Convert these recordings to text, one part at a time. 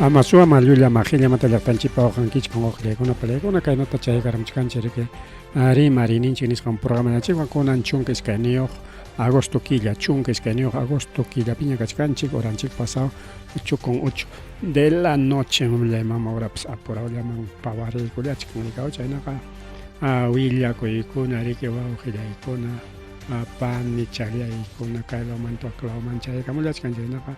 Ama suwa llulla maqillamanta llaqtanchikpa waqankichik waqllaykuna palaykuna kaynata chaykaramchkanchik riki rimariyninchik nisqan programanchikwan kunan 12 agosto killa 12 agosto killapiña kachkanchik horanchik pasado 8:08 de la noche mamallay mama horapas apurawllaman pawariykullachkan rikaw chaynaqa willakuykuna riki wawqillaykuna panichallaykuna kaylawmanta waklawman chaykamullachkan chaynaqa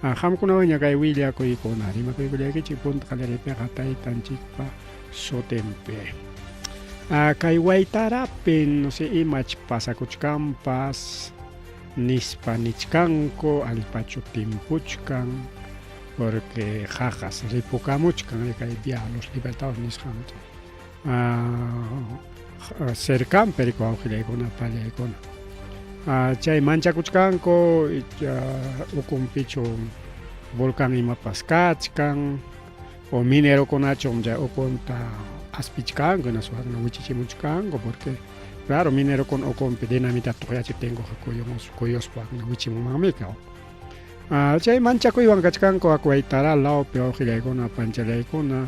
qamkunawanña kay willakuykuna rimakuykullaykichik punta qallariypiqa taytanchikpa sutinpi. Kay Waytarapi no sé imach pasakuchkanpas nispa nichkanku allpachu timpuchkan porque qaqas ripukamuchkan kay Vía Los Libertadores nisqan cercanpi riku wawqillaykuna pallaykuna chay manchakuchkanku ukunpichu volcán imapas kachkan o minerokunachum chay ukunta aspichkanku hinaspa wichichimuchkanku porque claro minerokuna ukunpi dinamita tuqyachiptinkuqa kuyuspa wichimunmanmi chay manchakuywan kachkanku Waytara lawpi wawqillaykuna panchallaykuna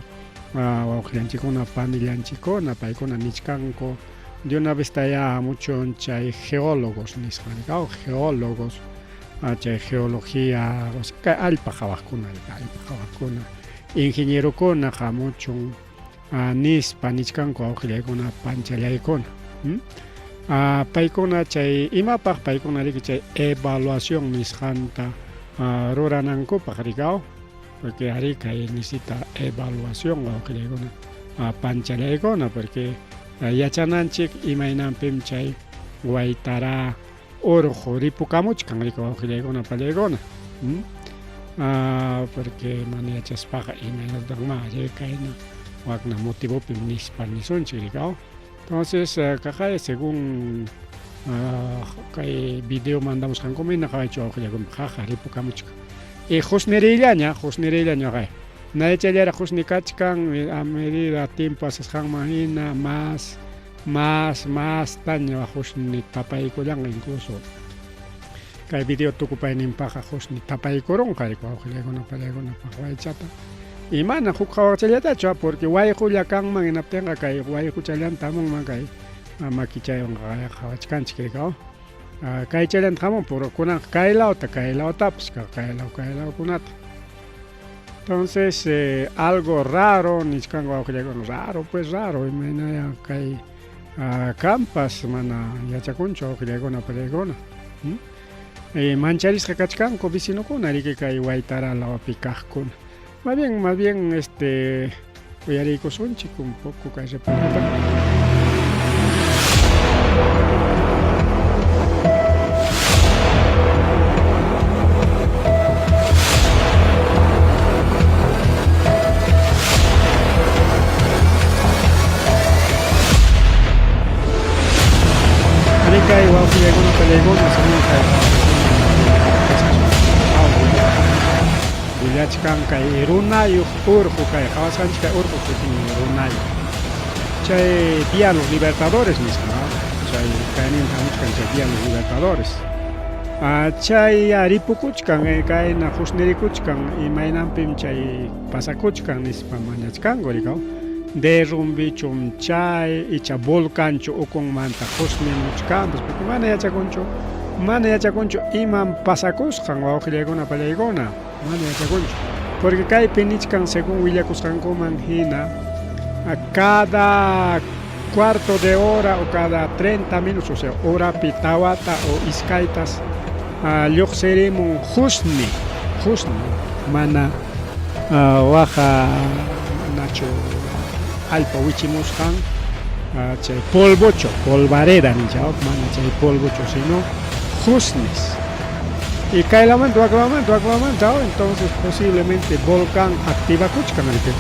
wawqillanchikkuna panillanchikkuna paykuna nichkanku de una vez taya hamuchun chay geólogos nisqan geólogos chay geología o sea kay allpa qhawaqkuna allpa qhawaqkuna ingenierokuna hamuchun nispa nichkanku wawqillaykuna panchallaykuna paykuna chay imapaq paykuna riki chay evaluación nisqanta ruranankupaq rikaw porque ari kay necesita evaluación wawqillaykuna panchallaykuna porque yachananchik imaynanpim chay Waytara urqu ripukamuchkan riki wawqillaykuna pallaykuna porque mana yachaspaqa imaynataqma kayna wakna motivopim nispa nisunchik rikaw entonces kaqay según kay video mandamusqankuman hina qawaychu wawqillaykuna qaqa ripukamuchkan y qusniriyllaña qusniriyllaña qay nayachallaraq qusni kachkan a medida tiempo pasasqanman hina más más mastaña qusni tapaykullanqa incluso kay video tukupayninpaqqa qusni tapaykurunqa riki wawqillaykuna pallaykuna waychata y mana huk qhawaqchallatachu porque wayqulla kanman hinaptinqa kay wayquchallanta hamunman kay makichaywan qhawachkanchik rikaw kaychallanta hamun pero kunanqa kay lawta kay lawtapas kay law kay lawkunata entonces algo raro nichkanku wawqillaykuna raro pues raro imaynaya kay kampas mana yachakunchu wawqillaykuna pallaykuna mancharisqa kachkanku vecinokuna riki kay Waytara lawpi kaqkuna más bien más bien este uyariykusunchik un poco kay reporteta. Kay wawqillaykuna pallaykuna según kay willachkan kay runayuq urqu kay qhawasqanchik kay urqu sutin runayuq chay Día Los Libertadores nisqa chay kayninta hamuchkan chay Día Los Libertadores chay ripukuchkan kayna qusnirikuchkan imaynanpim chay pasakuchkan nispa mañachkanku rikaw derrumbichum chay icha volcanchu ukunmanta qusnimuchkanpas porque mana yachakunchu mana yachakunchu imam pasakusqan wawqillaykuna pallaykuna mana yachakunchu porque kaypi nichkan según willakusqankuman hina cada cuarto de hora o cada 30 minutos o sea horapi tawata o iskaytas lluqsirimun qusni qusni mana waqa manachu allpa wichimusqan chay polvocho polvareda ninchik mana chay polvocho sino qusnis y kaylawmanta waklawmanta waklawmanta entonces posiblemente volcán activakuchkan riki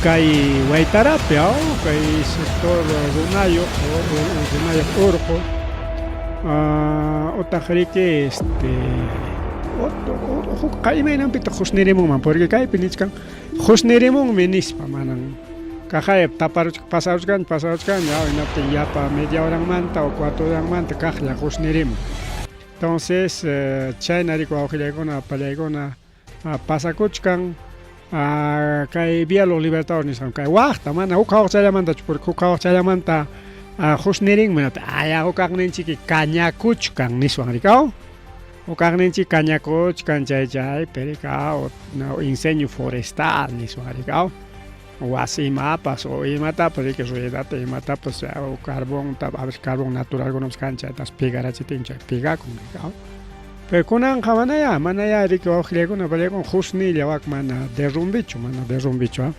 kay Waytarapi kay sector runayuq runayuq urqu utaq riki este hukqa imaynanpitaq qusnirimunman porque kaypi nichkan qusnirimunmi nispa manan kaqaya taparuchkan pasaruchkan pasaruchkan hinaptin yapa media horanmanta o cuarto horanmanta kaqlla qusnirimun entonces chayna riki wawqillaykuna pallaykuna. Pasakuchkan kay Vía Los Libertadores nisqan kay waqta mana huk hawaqchallamantachu porque huk hawaqchallamanta husnirinmi aya hukaqninchiki kañakuchkan niswan rikaw hukaqninchik kañakuchkan chay chaypi rikaw incendio forestal niswan rikaw wasi imapas o imatapas riki ruedata imatapas o carbonta a veces carbón naturalkunapas kan chaytas pegarachitin chay pegakun rikaw. Pero kunanqa manayá, manayá riki wawqillaykuna pallaykuna husnilla wak mana derrumbichu, mana derrumbichu, ah.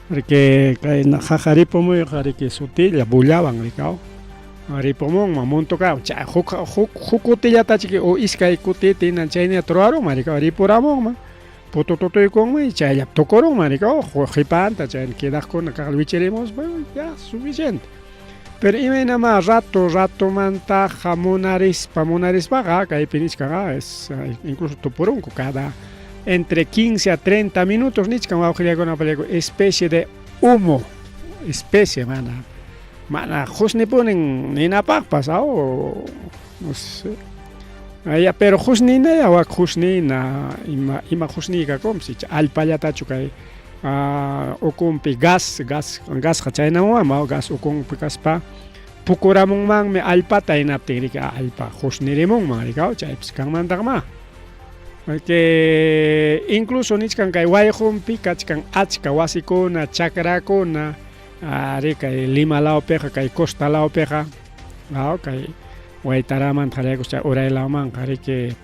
Porque kay qaqa ripumuyqa riki sutilla bullawan rikaw. Ripumunman montokawan chay huk huk huk kutillatachiki o iskay kutita hinan chaynillata ruwarunman rikaw ripuramunman putututuykunman y chayllapi tukurunman rikaw qhipanta chay quedaqkuna kaqla wichirimuspa ya suficiente. Pero imaynamá rato ratomantaqa munarispa munarispaqa kaypi nichkanqa es incluso tupurunku cada entre 15 a 30 minutos nichkan wawqillaykuna pallaykuna especie de humo especie mana mana qusnipunin ninapaqpas aw no sé ya pero qusninaya wak qusnina ima ima qusniy kakunpas icha allpallatachu kay ukunpi gas gas gasqa chaynawanmi gas ukunpi kaspa pukuramunmanmi allpata hinaptin riki allpa qusnirimunman riki chaypis kanmantaqmá. Porque incluso nichkan kay wayqunpi kachkan achka wasikuna chakrakuna ari kay Lima lawpiqa kay costa lawpiqa kay Waytaramanta qallaykus chay uray lawmanqa riki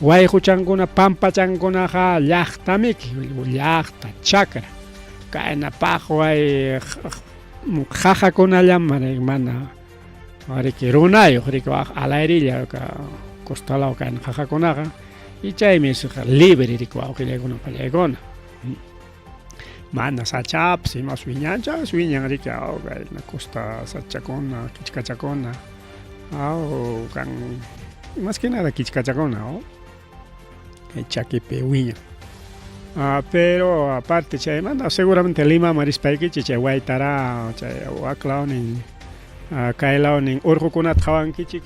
wayquchankuna pampachankunaqa llaqtamiki llaqta chakra kayna paqway qaqakunallam mana riki runayuq riki waq alayrilla costa law kayna qaqakunaqa y chaymi libre riki wawqillaykuna pallaykuna mana sachapas imas wiñancha wiñan riki kayna costa sachakuna kichkachakuna aw kan más que nada kichkachakuna kay chakipi wiñan. Pero aparte chaymanta seguramente Limaman rispaykichik chay Waytara chay wak lawnin kay lawnin urqukunata qhawankichik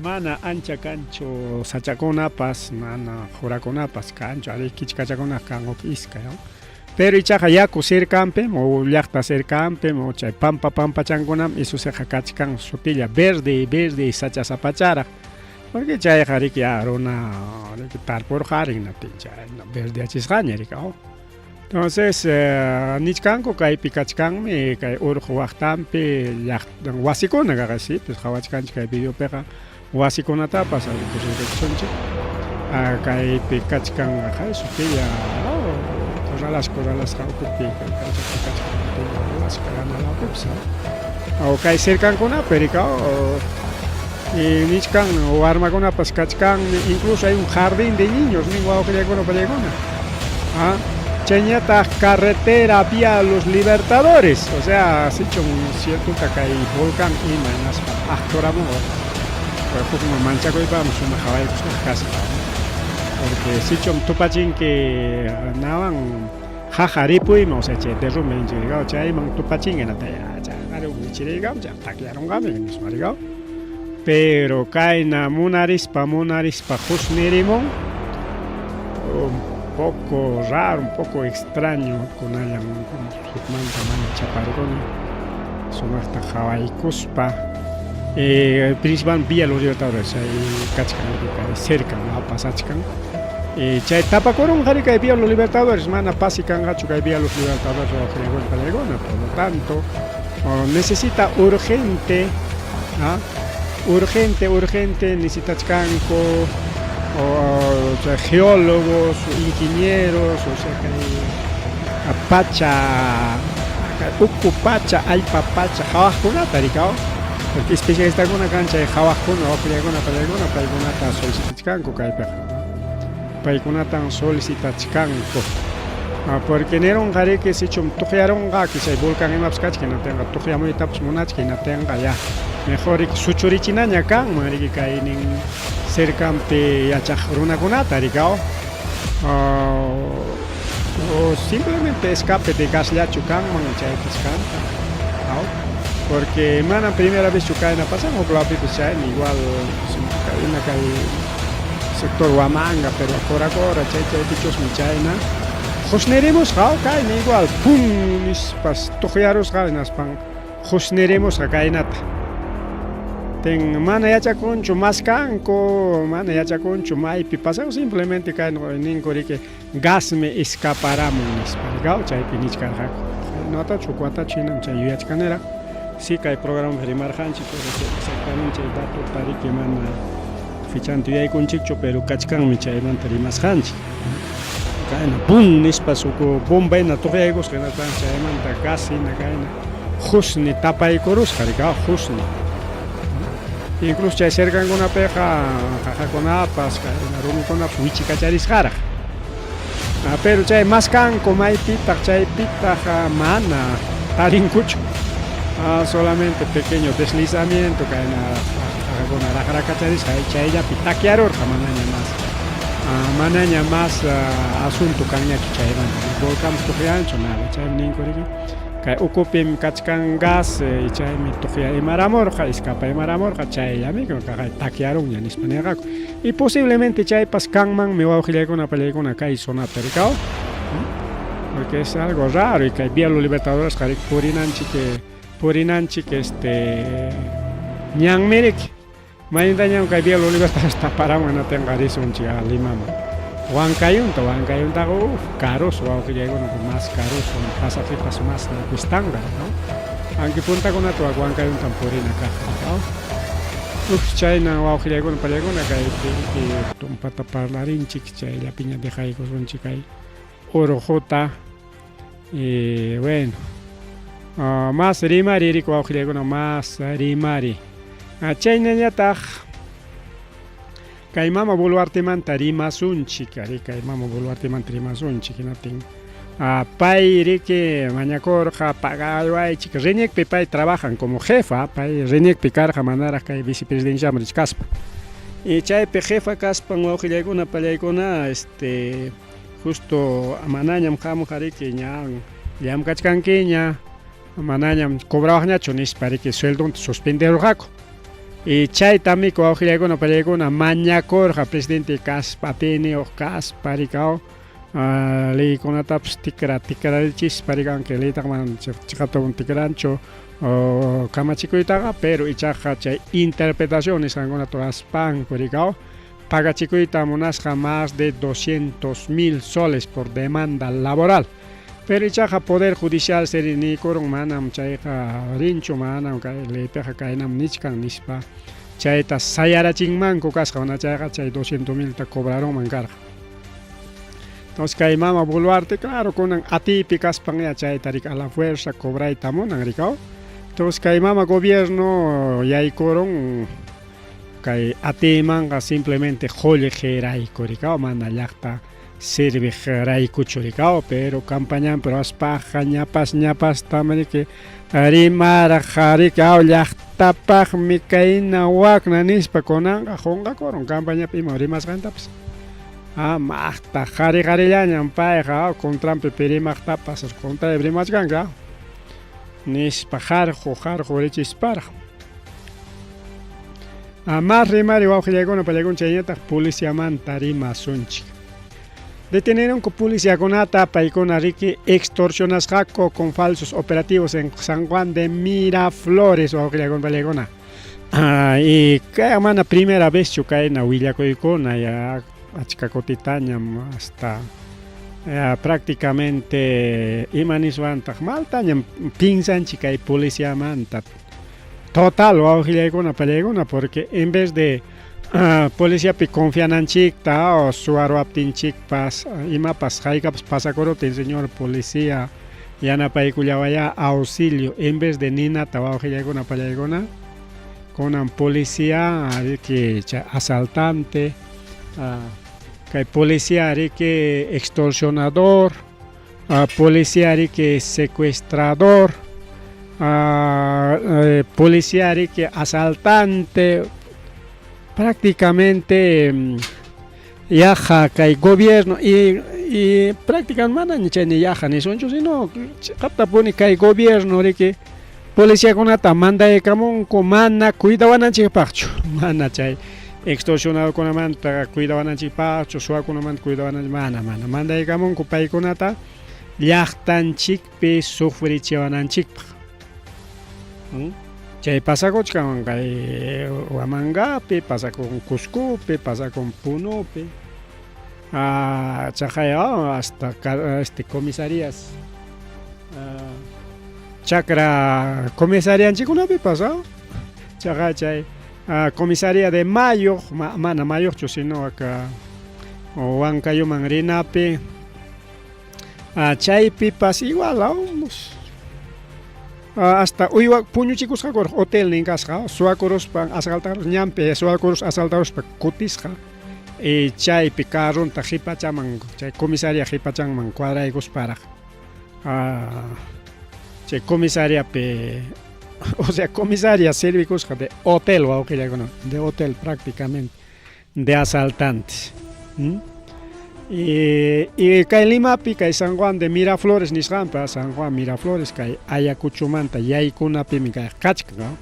mana ancha kanchu sachakunapas mana qurakunapas kanchu ari kichkachakunaqa kan huk iskay. Pero ichaqa yaku cercanpim o llaqta cercanpim o chay pampa pampachankunam isusiqa kachkan sutilla verde verde sachasapacharaq porque chayqa riki runa riki tarpurqa hinaptin chay verdeachisqaña riki. Entonces nichkanku kaypi kachkanmi kay urqu waqtanpi llaqta wasikuna kaqa sí pues qhawachkanchik kay videopiqa wasikunatapas rikusunchik kaypi kachkan sutilla corralas corralasqa ukupi kachkan wasi lawpipas o kay cercankunapi rikaw y nichkan warmakunapas kachkanmi incluso hay un jardín de niños nin wawqillaykuna pallaykuna chayñataq carretera vía Los Libertadores o sea sichum ciertuta kay volcán ima hinaspa aqturamun hukman manchakuypaqmi sumaq qhawaykusqa kasqa porque sichum tupachinki nawan qaqa ripuyman o sea chay derrumbe ninchik rikaw chayman tupachinki hinata ya chayqari wichiriykam chay takyarunqami nispa rikaw. Pero kayna munarispa munarispa husnirimun un poco raro, un poco extraño kunallan hukmanta mana chaparquni sumaqta qhawaykuspa principal Vía Los Libertadores chay kachkan kay cerca pasachkan chay tapakurunqa kay Vía Los Libertadores mana pasi kanqachu kay Vía Los Libertadores pallaykuna por lo tanto necesita urgente urgente urgente necesitachkanku o sea, geólogos, ingenieros, o sea, kay pacha uku pacha, allpa pacha qhawaqkunata rikaw porque especialistakuna kan chay qhawaqkuna wawqillaykuna pallaykuna paykunata solicitachkanku kaypiqa paykunatan solicitachkanku porque nirunqa riki sichum tuqyarunqa chay volcán imapas kachkan hinaptinqa tuqyamuytapas munachkan hinaptinqa ya mejor riki suchurichinaña kanman riki kaynin cercanpi yachaq runakunata rikaw o simplemente escape de gasllachu kanman chaypas kanta porque manam primera vez chu kayna pasan huk lawpipas chaymi igual ina kay Sector Huamanga, pero Cora Cora, chay chaypichusmi chayna qusnirimusqa kayna igual pum nispas tuqyarusqa hinaspan qusnirimusqa kaynata. Ten mana yachakunchu maskanku, mana yachakunchu maypi pasan simplemente kayna ninku riki gasmi escaparamun nispa rikaw chaypi nichkarqaku. Natachu huk watachu hinam chay yuyachkaniraq. Sí kay programapi rimarqanchik pero chay exactamente chay datota riki mana fechanta yuyaykunchikchu pero kachkanmi chaymanta rimasqanchik. Kayna bum nispas huk bomba hina tuqyaykusqa hinaspa chaymanta gas hina kayna qusni tapaykurusqa rikaw qusni. Incluso chay cercankunapiqa qaqakunapas kayna rumikunapas wichikacharisqaraq. Pero chay maskanku maypitaq chaypitaq mana tarinkuchu. Solamente pequeño deslizamiento kayna qaqakuna raqrakacharisqa chayllapi takyarurqa manaña más. Manaña más asunto kanñachu chaymanta. Volcanpas tuqyanchu nada. Chaymi ninku riki kay ukupim kachkan gas chaymi tuqya imaramurqa, escapa imaramurqa chayllami kaqay takyarunña nispa nirqaku. Y posiblemente chaypas kanmanmi wawqillaykuna pallaykuna kay zonapi rikaw. Porque es algo raro y kay Vía Los Libertadores riki purinanchik purinanchik este ñanmi riki. Maynintañam kay Vía Los Libertadores taparamun hinaptinqa risunchik a Limaman. Huancayunta, Huancayuntaqa uf, karuso wawqillaykuna más karuso, pasajepas más cuestanqa, ¿no? Aunque puntakunata wak Huancayuntam purina kaq, ¿no? Uf, chayna wawqillaykuna pallaykuna kaypi tumpata parlarinchik, chayllapiña dejaykusunchik kay urquta. Y bueno, más rimari riki wawqillaykuna, más rimari. Chaynañataq kay mama Boluartemanta rimasunchik, ari kay mama Boluartemanta rimasunchik, hinaptin pay riki mañakurqa pagawaychik RENIECpi pay trabajan como jefa, pay RENIECpi karqa manaraq kay vicepresidenciaman richkaspa. Y chaypi jefa kaspan wawqillaykuna pallaykuna este justo manañam qamqa riki ña llamkachkankiña manañam cobrawaqñachu nispa riki sueldonta suspenderurqaku. Y chayta miku wawqillaykuna pallaykuna mañakurqa presidente kaspa atiyniyuq kaspa rikaw leykunatapas tikra tikrarichispa riki aunque leytaqa manam chiqapta tikranchu kamachikuytaqa pero ichaqa chay interpretación nisqankunata ruwaspanku rikaw pagachikuyta munasqa más de 200,000 soles por demanda laboral. Pero ichaqa Poder Judicial seri niykurun manam chayqa rinchu, manam kay leypiqa kaynam nichkan nispa chayta sayarachinmanku kasqa, mana chayqa chay 200,000 ta cobrarunman karqa. Entonces kay mama Boluarte, claro, kunan atiypi kaspan ya chayta riki a la fuerza cobrayta munan rikaw. Entonces kay mama gobierno yaykurun kay atiymanqa simplemente qullqirayku rikaw, mana llaqta serviq raykuchu rikaw, pero campañanpi ruwaspaqa ñapas ñapastam riki rimarqa rikaw llaqtapaqmi kayna wakna nispa kunanqa qunqakurun campañapi ima rimasqantapas. Maqta qari qarillañam payqa contranpi pi rimaqtapas contraypi rimachkanka nispa qarqu qarqu richisparaq. Más rimari wawqillaykuna pallaykuna chayñataq policiamanta rimasunchik. Detenieronku policiakunata paykuna riki extorsionasqaku con falsos operativos en San Juan de Miraflores wawqillaykuna pallaykuna. Y kay mana primera vez chu kayna willakuykuna ya achka kutitañam hasta prácticamente ima niswantaq maltañam pinsanchik kay policiamanta. Total wawqillaykuna pallaykuna porque en vez de policiapi confiananchikta o suwaruwaptinchikpas imapas haykapas pasakuruptin señor policía yanapaykullawayá auxilio en vez de ninata wawqillaykuna pallaykuna kunan policía riki chay asaltante, kay policía riki extorsionador, policía riki secuestrador, policía riki asaltante, prácticamente yaqa kay gobierno y prácticamente manaña chay yaqa nisunchu sino chiqaptapuni kay gobierno riki policiakunata mandaykamunku mana cuidawananchikpaqchu, mana chay Extorsionadokunamanta cuidawananchikpaqchu, suwakunamanta cuidawananchik, mana, mana. Mandaykamunku paykunata llaqtanchikpi sufrichiwananchikpaq. Chay pasakuchkan kay Huamangapi, pasakun Cuscopi, pasakun Punopi. Ah, chaqay hasta este comisarías chakra comisarianchikkunapipas chaqa chay comisaría de Mayo, mana Mayoqchu sino acá Huancayoman rinapi chaypipas igual hasta uywa puñuchikusqakuraq hotelnin kasqa suwakuruspan asaltarus ñanpi suwakurus asaltaruspa kutisqa y chaypi carronta qipachaman chay comisaría qipachanman cuadraykusparaq chay comisariapi o sea comisaria servikusqa de hotel wawqillakuna de hotel prácticamente de asaltantes y, y kay Limapi kay San Juan de Miraflores nisqanpa San Juan Miraflores kay Ayacuchomanta yaykunapimi kay kachkan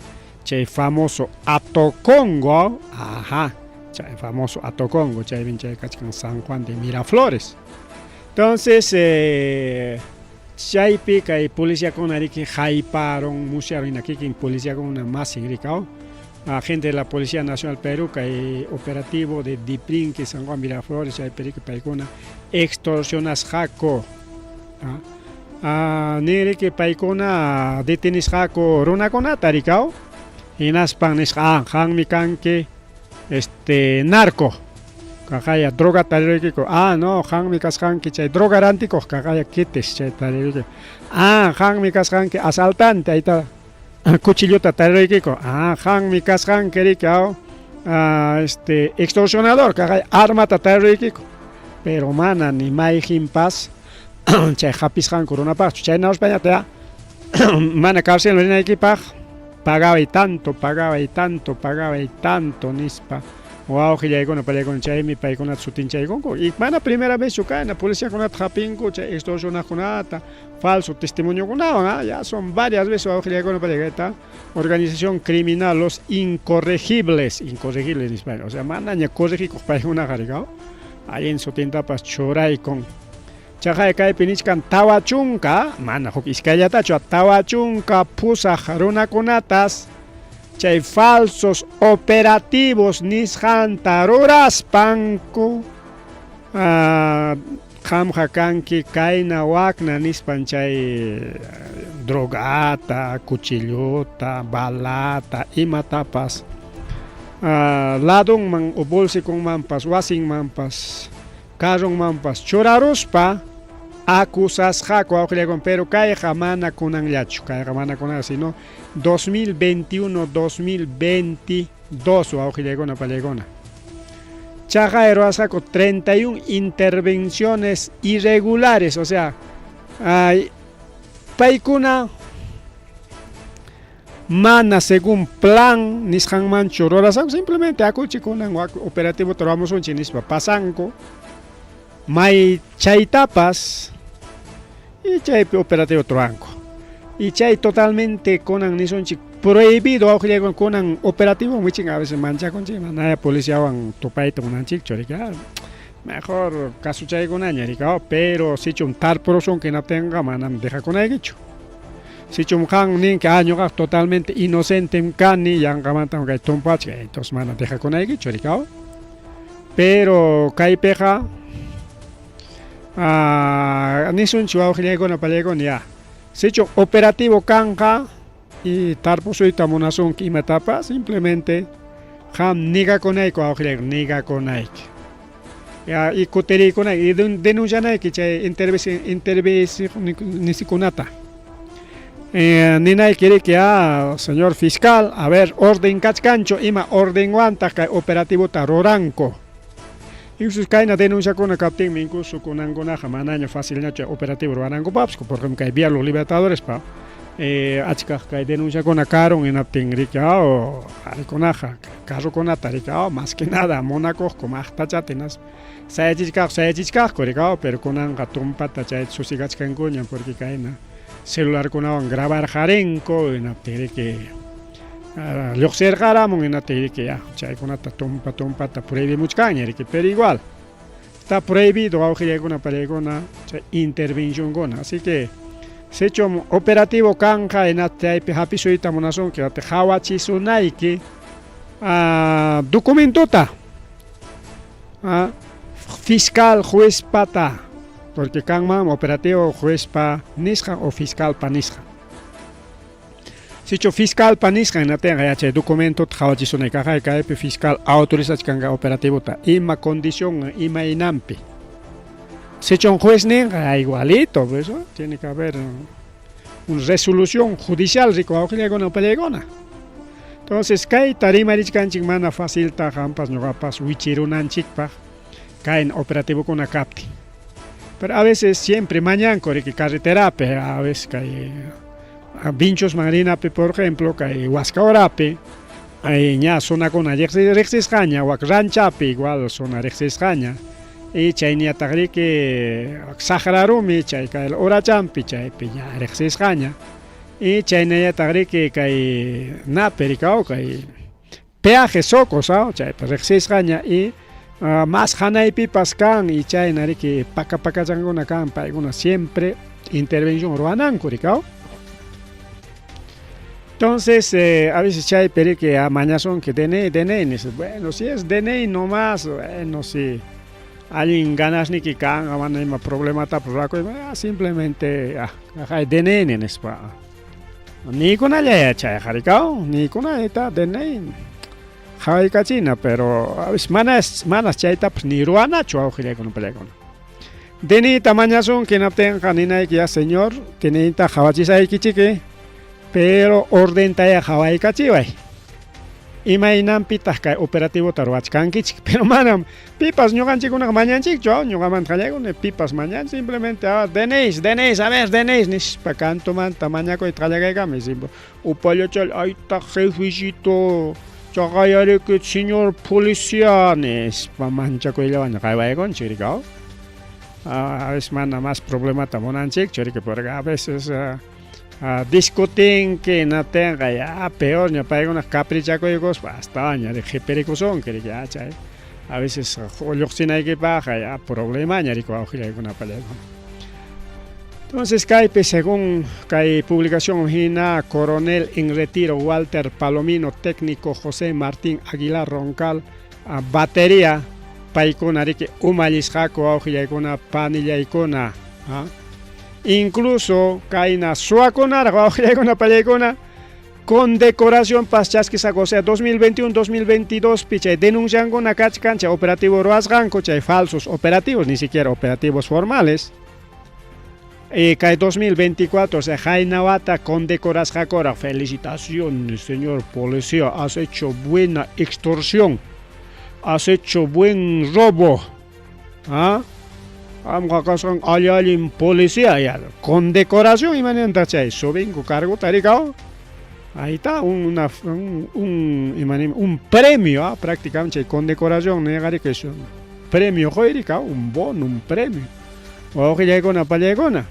chay famoso Atocongo ajá chay famoso Atocongo chaypin chay kachkan San Juan de Miraflores. Entonces chaypi kay policiakuna riki hayparun musyarun hina kikin policiakuna masin rikaw agente de la Policía Nacional Perú kay operativo de Diprinque San Juan Miraflores chaypi riki paykuna extorsionasqaku nin riki paykuna detenisqaku runakunata rikaw hinaspan nisqa qanmi kanki este narco kaqaya droga tariruykiku ah no qanmi kasqanki chay droga rantikuq kaqaya kitis chay tariruyki ah qanmi kasqanki asaltante ayta cuchillota tariruykiku ah qanmi kasqanki riki este extorsionador kaqaya armata tariruykiku pero mana ni mayqinpas chay hapisqanku runapaqchu chaynaruspañataq mana carcelman rinaykipaq pagaway tanto, pagaway tanto, pagaway tanto nispa wawqillaykuna pallaykuna chaymi paykunata sutinchaykunku y mana primera vez chu kayna policiakunata hapinku chay extorsionaqkunata falso testimoniokunawan ya son varias veces wawqillaykuna pallayta organización criminal los incorregibles incorregibles nispa o sea manaña corregikuq paykunaqa rikaw allin sutintapas churaykun. Chaqay kaypi nichkan 40, mana huk iskayllatachu, 48 runakunatas chay falsos operativos nisqanta ruraspanku qamqa kanki kayna wakna nispan chay drogata, cuchillota, balata, imatapas ladonman o bolsiconmanpas wasinmanpas carronmanpas churaruspa acusasqaku wawqillaykuna pero kayqa mana kunanllachu kayqa mana kunan sino 2021 2022 wawqillaykuna pallaykuna chaqay ruwasqaku 31 intervenciones irregulares o sea paykuna mana según plan nisqanmanchu rurasqanku simplemente akuchik kunan operativota ruramusunchik nispa pasanku may chaytapas y chaypi operativota ruranku y chay totalmente kunan nisunchik prohibido wawqillaykuna kunan operativo wichin a veces manchakunchik manaya policiawan tupayta munanchikchu riki mejor kasuchaykunaña riki pero sichum tarpurusunki hinaptinqa manam dejakunaykichu. Sichum qan ninki, ah, ñuqaqa totalmente inocentem kani, yanqamantam kay tumpachka, entonces mana dejakunaykichu rikaw. Pero kaypiqa nisunchik wawqillaykuna pallaykuna ya. Sichum operativo kanqa y tarpusuyta munasunki imatapas, simplemente qam negakunayki wawqillaykuna, negakunayki. Ya, y kutiriykunayki y denuncianayki chay intervencionkunata. Ninayki riki, ah, señor fiscal, a ver, orden kachkanchu, ima ordenwantaq kay operativota ruranku. Incluso kayna denunciakuna kaptinmi incluso kunankunaqa manaña facilñachu operativo ruwanankupaqpas, por ejemplo kay Vía Los Libertadores pa achkaq kay denunciakuna karun hinaptin riki qarikunaqa carrokunata riki más que nada munakuqku maqtachata hinaspa sayachichkaqku sayachichkaqku riki pero kunanqa tumpata chayta susigachkankuña porque kayna celularkunawan grabarqarinku hinaptin riki Lluqsirqaramun hinaptin ya chaykunata tumpa tumpata prohibimuchkanña riki, pero igual está prohibido, wawqillaykuna pariykuna, chay intervencionkuna. Así que sichum operativo kanqa hinaptin chaypi hapisuyta munasunki, qawachisunayki documentota fiscal juezpata, porque kanman operativo juezpa nisqan o fiscalpa nisqan. Sichu fiscalpa nisqan hinaptinqa ya chay documentota qawachisunayki, kaqay kaypi fiscal autorizachkanqa operativota, ima condición, imaynanpi. Sichum juez ninqa, igualito, pues, tiene que haber una resolución judicial, riku, wawqillaykuna upallaykuna. Entonces kayta rimarichkanchik mana facilta qampas ñuqapas wichirunanchikpaq kayna operativokuna kaptin. Pero a veces siempre mañanku riki carreterapi, a veces kay Vinchosman rinapi, por ejemplo, kay Huascaurapi, ay ña zonakuna riqsisqaña, wak ranchapi igual zona riqsisqaña. Y chayñataq riki saqrarumi chay kay urachampi chaypi ña riqsisqaña. Y chaynallataq riki kay napi rikaw kay peaje Socos, chaypi riqsisqaña y mas hanaypipas kan y chayna riki paka pakachankuna kan paykuna siempre intervención ruwananku rikaw. Entonces, a veces chaypi riki mañasunki DNI, DNI, nisus, bueno, si es DNI nomás, bueno, si allin ganasniki kanqa mana ima problematapas rurakuy, simplemente DNI nispa. Niykunallaya chayqa rikaw, niykunata DNI qhawaykachina, pero a veces manas chaytapas ni ruwanachu, wawqillaykuna pallaykuna. DNIta mañasunki hinaptinqa ninayki, ya señor, DNIta qhawachisaykichiki, pero ordentaya qhawaykachiway. Imaynanpitaq kay operativota ruwachkankichik, pero manam pipas ñuqanchikkunaqa mañanchikchu, ñuqamanta qallaykuni pipas mañan, simplemente DNIs, DNIs, a ver, DNIs nispa kantumanta mañakuyta qallakaykami, upallachal aytaq jefecito chaqayariki señor policía nispa manchakuyllawan qaywaykunchik rikaw. A veces mana más problemata munanchikchu riki, porque a veces discutinki hinaptinqa ya peor ña paykuna caprichakuykuspa astawan ña qhipirikusunki riki, ya chay a veces lluqsinaykipaqqa ya problemaña riki, wawqillaykuna pallaykuna. Entonces kaypi según kay publicación hina, coronel en retiro Walter Palomino, técnico José Martín Aguilar Roncal, batería paykuna riki umallisqaku, wawqillaykuna panillaykuna. Incluso kayna suwakunaraq, wawqillaykuna pallaykuna, condecoración pas chaskisqaku, o sea 2021, 2022 pi chay denunciankuna kachkan chay operativo ruwasqanku, chay falsos operativos, ni siquiera operativos formales. Y kay 2024, o sea, haynawata condecorasqakuraq, felicitaciones, señor policía, has hecho buena extorsión, has hecho buen robo, ¿ah? Qamqa kasqan alli allin policía, ya, condecoración imanintaq chay subinku cargota rikaw. Ahí está un premio, prácticamente chay condecoración niqariki es un premio quyriqa, un bono, un premio. Wawqillaykuna pallaykuna,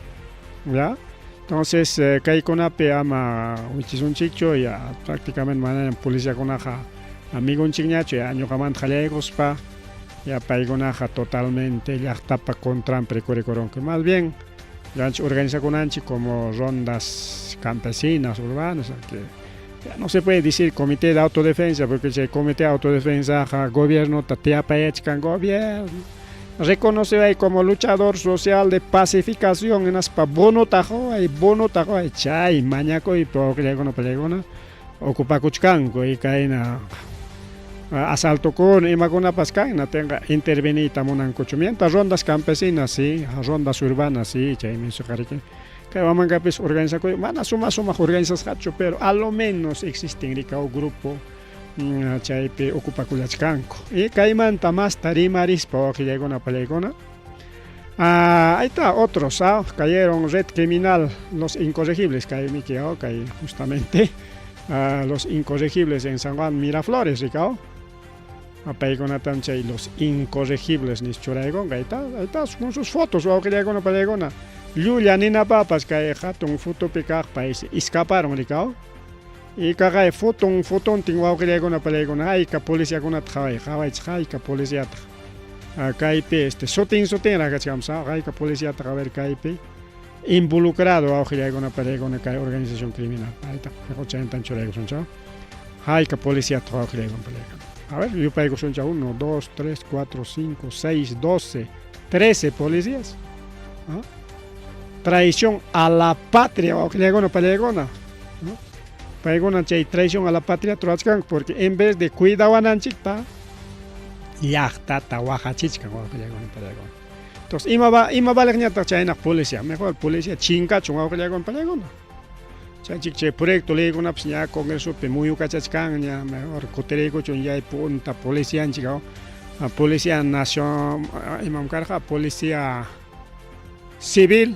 ¿ya? Entonces kaykunapi ama wichisunchikchu, ya prácticamente mana policiakunaqa amigonchikñachu, ya ñuqamanta qallaykuspa, ya paykunaqa totalmente llaqtapa contranpi rikurikurunku. Más bien ñuqanchik organizakunanchik como rondas campesinas urbanas, que ya no se puede decir comité de autodefensa, porque chay comité de autodefensa gobierno tiyapayachkan, gobierno reconoce ahí como luchador social de pacificación hinaspa bonota quway, bonota quway, chay mañakuypi wawqillaykuna pallaykuna ocupakuchkanku y kayna asaltokuna imakunapas kan natinqa interveniyta munankuchu. Mientras rondas campesinas sí, rondas urbanas sí, chaymi riki kay Huamancapis organizakuy mana suma sumaq organizasqachu, pero a lo menos existen rikaw grupo chaypi ocupakullachkanku. Y kaymanta masta rimarispa, wawqillaykuna pallaykuna. Ahí está, otros, cayeron red criminal, los incorregibles, kay miki, kay justamente los incorregibles en San Juan Miraflores, rikaw. Paykunatam chay los incorregibles nis churaykunqa, ahí está con sus fotos, wawqillaykuna pallaykuna. Llulla ninapapas kay hatun fotopi kaq pay escaparon rikaw. Y kaqay foton fotontin wawqillaykuna palaykuna hayka policiakunata qhaway qhawaychik hayka policiataq kaypi este sutin sutinraq kachkanpas hayka policiataq a ver kaypi involucrado wawqillaykuna palaykuna kay organización criminal aytaq chaynatan churaykusunchik hayka policiataq wawqillaykuna palaykuna a ver yupaykusunchik 1 2 3 4 5 6 12 13 policías traición a la patria wawqillaykuna palaykuna paykuna chay traición a la patria ruwachkanku porque en vez de cuidawananchikta llaqtata waqachichkan wawqillaykuna palaykuna entonces ima va ima valeqñataq chaynaq policía mejor policía chinkachun wawqillaykuna palaykuna chaychik chay proyecto leykunapas ña congresopi muyukachachkanña mejor kutiriykuchun yay punta policianchik policía nación imam karqa policía civil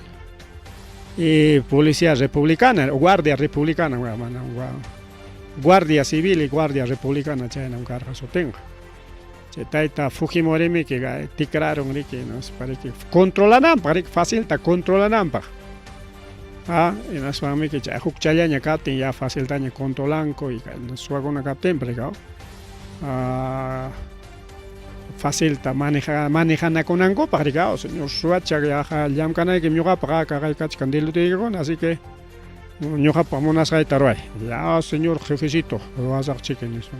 y policía republicana guardia republicana mana guardia civil y guardia republicana chaynam karqa sutinqa chay tayta Fujimorimi que tikraron riki no parece controlananpaq riki facilta controlananpaq hinaspanmi chay hukchallaña kaptin ya faciltaña controlanku y suwakuna kaptinpas facilta manejanakunankupaq riki señor suwacha llamkanaykim ñuqapaq kaqay kachkan delitoykikuna así que ñuqapaq munasqayta ruway ya señor jefecito ruwasaqchiki nispa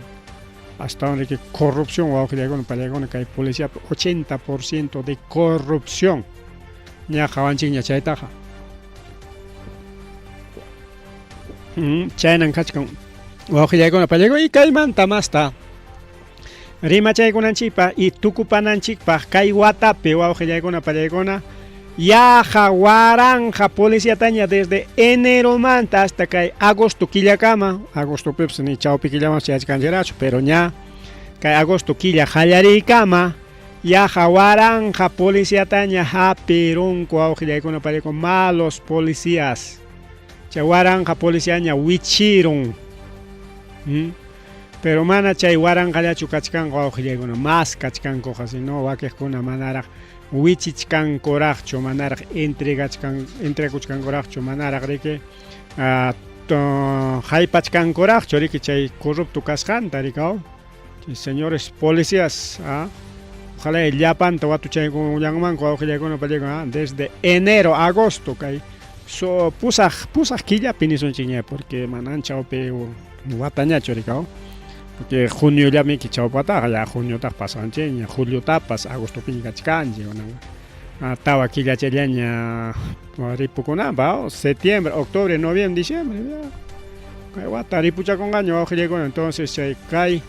astawan riki corrupción wawqillaykuna palaykuna kay policiapi 80% de corrupción ña qawanchikña chaytaqa chaynan kachkan wawqillaykuna palaykuna y kaymanta masta rimachaykunanchikpaq y tukupananchikpaq kay watapi wawqillaykuna palaykuna yaqa waranqa policiataña desde eneromanta hasta kay agosto killakama agostopipas ni chawpi killamanpas chayachkanchikchu pero ña kay agosto killa qallariykama yaqa waranqa policiataña hapirunku wawqillaykuna palaykuna malos policías chay waranqa policiaña wichirun pero mana chay waranqallachu kachkanqa wawqillaykuna mas kachkankuqa sino wakiqkuna manaraq wichichkankuraqchu manaraq entregachkan entregakuchkankuraqchu manaraq riki haypachkankuraqchu riki chay corrupto kasqanta riki chay señores policías ojalá llapanta watuchaykullanmanku wawqillaykuna palaykuna desde enero agosto kay so pusaq pusaq killapi nisunchikña porque manan chawpi watañachu riki porque juniollami chawpataqa ya juniotaq pasanchikña juliotapas agostopiña kachkanchik kunan tawa killachallaña ripukunanpaq septiembre octubre noviembre diciembre ya kay wata ripuchakunqaña wawqillaykuna entonces chay kay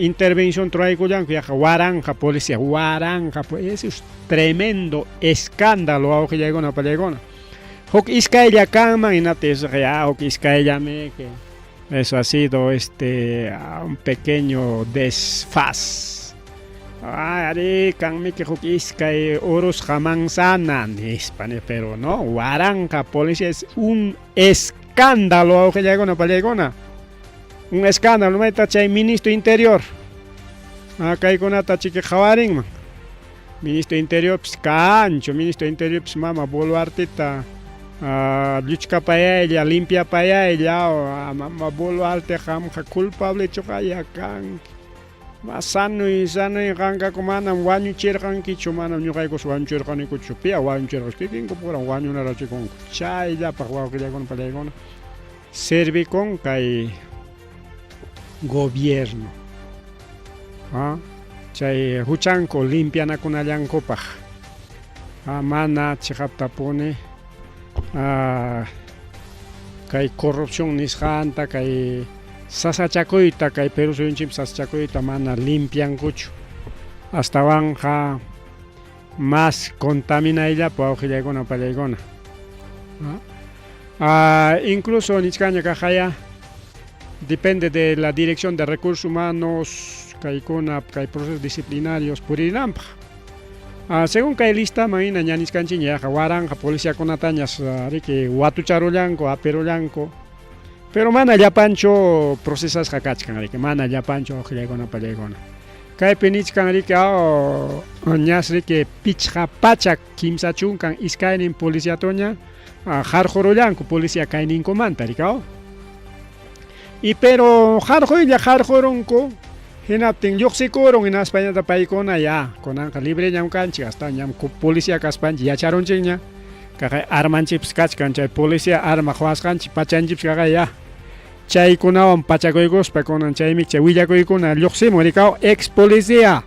intervención ruraykullanku yaqa waranqa policía waranqa ese es tremendo escándalo wawqillaykuna palaykuna huk iskaylla kanman hinaptin ya huk iskayllami que eso ha sido un pequeño desfaz arí kanmiki huk iskay urusqa manzana nispa pero no waranqa policía es un escándalo wawqillaykuna palaykuna un escándalo mayta chay ministro interior kaykunata chiki qhawarinman ministro interior pis kanchu ministro interior pis mama Boluarteta lluchkapayaylla limpiapayaylla mama Boluarte qamqa culpablechu qaya kanki ma sanuy sanuy qanqaku manam wañuchirqankichu manam ñuqaykus wañuchirqanikuchu piya wañuchirqa kikinku pura wañunarachikunku chayllapaq wawqillaykuna palaykuna servikun kay gobierno chay huchanku limpianakunallankupaq mana chiqaptapuni kay corrupción nisqanta kay sasachakuyta kay Perú suyunchikpi sasachakuyta mana limpiankuchu astawanqa mas contaminayllapa wawqillaykuna pallaykuna incluso nichkaña kaqaya depende de la dirección de recursos humanos kaykuna kay procesos disciplinarios purinanpaq según kay listaman hina ña nichkanchikña yaqa waranqa policiakunatañas riki watucharullanku apirullanku pero mana llapanchu procesasqa kachkan riki mana llapanchu wawqillaykuna pallaykuna kaypi nichkan riki ñas riki 532 policiatoña harqurullanku policía kayninkumanta riki. Y pero qarquylla qarqurunku, hinaptin lluqsikurun hinaspañataq paykuna ya kunanqa libreñam kanchik astawan ñam policía kaspanchik yacharunchikña kaqay armanchikpas kachkan chay policía arma quwasqanchik pachanchikpas kaqay ya chaykunawan pachakuykuspa kunan chaymi chay willakuykuna lluqsimun rikaw ex policía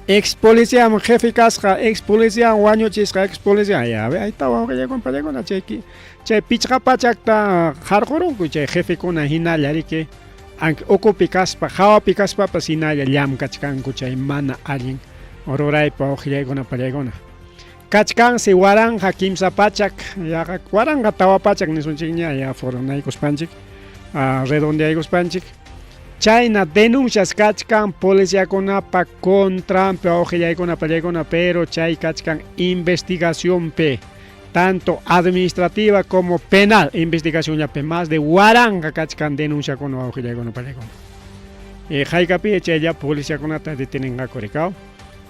ex policiam jefe kasqa ex policiam wañuchisqa ex policía ya ahí está wawqillaykuna pachaykuna chay chay 500ta qarqurunku chay jefekuna hinalla riki aunque ukupi kaspa hawapi kaspapas hinalla llamkachkanku chay mana allin ruraypa wawqillaykuna pachaykuna kachkansi 1300 yaqa 1400 nisunchikña ya fornaykuspanchik redondeaykuspanchik chayna denuncias kachkan policiakunapa contranpi wawqillaykuna pachaykuna pero chay kachkan investigacionpi tanto administrativa como penal investigacionllapi más de 1000 kachkan denunciakuna wawqillaykuna pachaykuna y haykapi chaylla policiakunata detenenqaku rikaw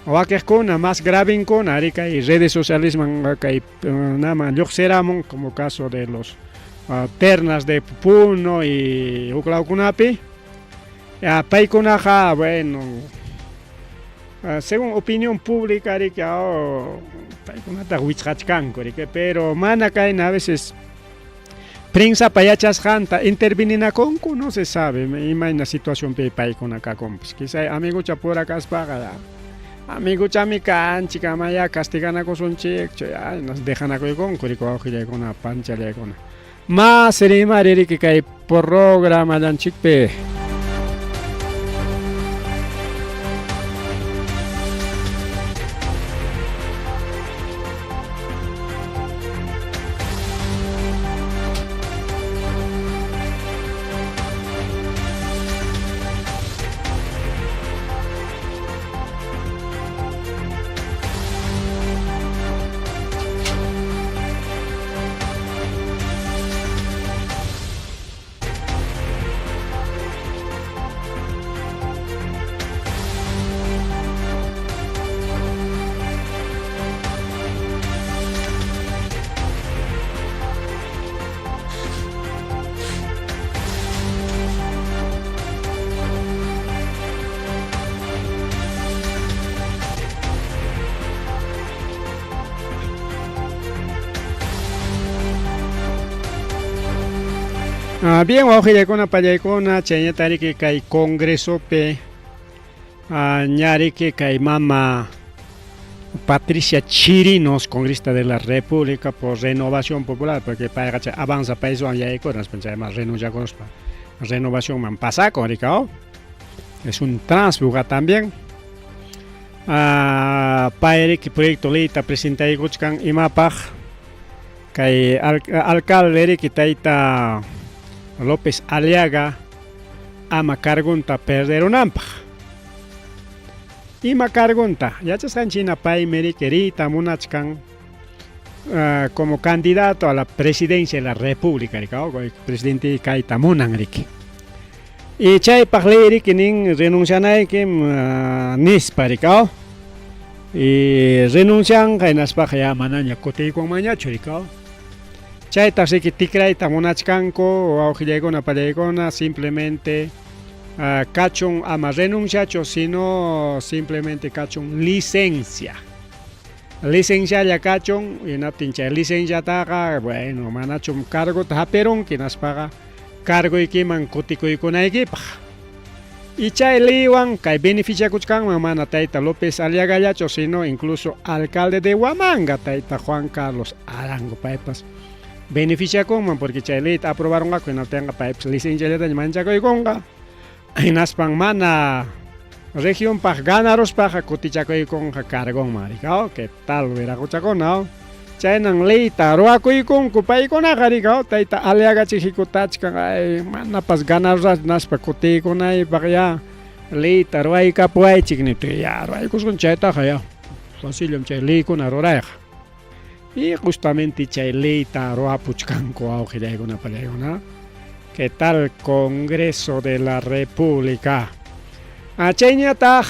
wakiqkuna más gravenkuna ari kay redes socialesman kay naman lluqsiramun como caso de los ternas de Puno y huklawkunapi paykunaqa bueno según opinión pública riki paykunata wichqachkanku riki pero mana kayna a veces prensapa yachasqanta intervininakunku no se sabe imayna situacionpi paykuna kakunpas quizá amigucha pura kaspaqa amiguchami kanchik amaya castiganakusunchikchu ya nos dejanakuykunku riki wawqillaykuna panchallaykuna más rimari riki kay programallanchikpi. Bien, wawqillaykuna pallaykuna chayñata riki kay congresopi ñariki kay mama Patricia Chirinos, congresista de la República por Renovación Popular, porque payqa chay Avanza Paiswan yaykuran, chayman renunciakuspa Renovacionman pasakun rikaw. Es un tránsfuga también. Pay riki proyecto leyta presentaykuchkan imapaq kay alcalde riki tayta López Aliaga ama cargunta perderunanpaq. Ima cargunta yachasqanchik paymi riki riyta munachkan como candidato a la presidencia de la República rikaw, presidente kayta munan riki. Y chaypaq ley riki nin renuncianaykim nispa rikaw. Y renuncianqa hinaspaqa ya manaña kutiykunmanñachu rikaw. Chayta riki tikrayta munachkanku wawqillaykuna pallaykuna simplemente kachun ama renunciachu sino simplemente kachun licencia. Licencialla kachun hinaptin chay licenciataqa bueno manachum cargota hapirunki hinaspaqa cargoykiman kutikuykunaykipaq. Y chay leywan kay beneficiakuchkanman mana tayta López Aliagallachu sino incluso alcalde de Huamanga tayta Juan Carlos Arango paypas beneficiakunman porque chay leyta aprobaronqaku hinaptinqa paypas licenciallataña manchakuykunqa hinaspan mana regionpaq ganaruspaqa kutichakuykunqa cargonman rikaw ¿qué tal wiraquchakuna? Chaynan leyta ruwakuykunku paykunaqa rikaw tayta Aliagachik hikutachkan ay manapas ganarusaqchu naspa kutiykunaypaq ya leyta ruwaykapuwaychik niptin ya ruwaykusun chaytaqa ya facillam chay leykuna rurayqa. Y justamente chay leyta ruwapuchkanku wawqillaykuna pallaykuna. ¿Qué tal Congreso de la República? Chayñataq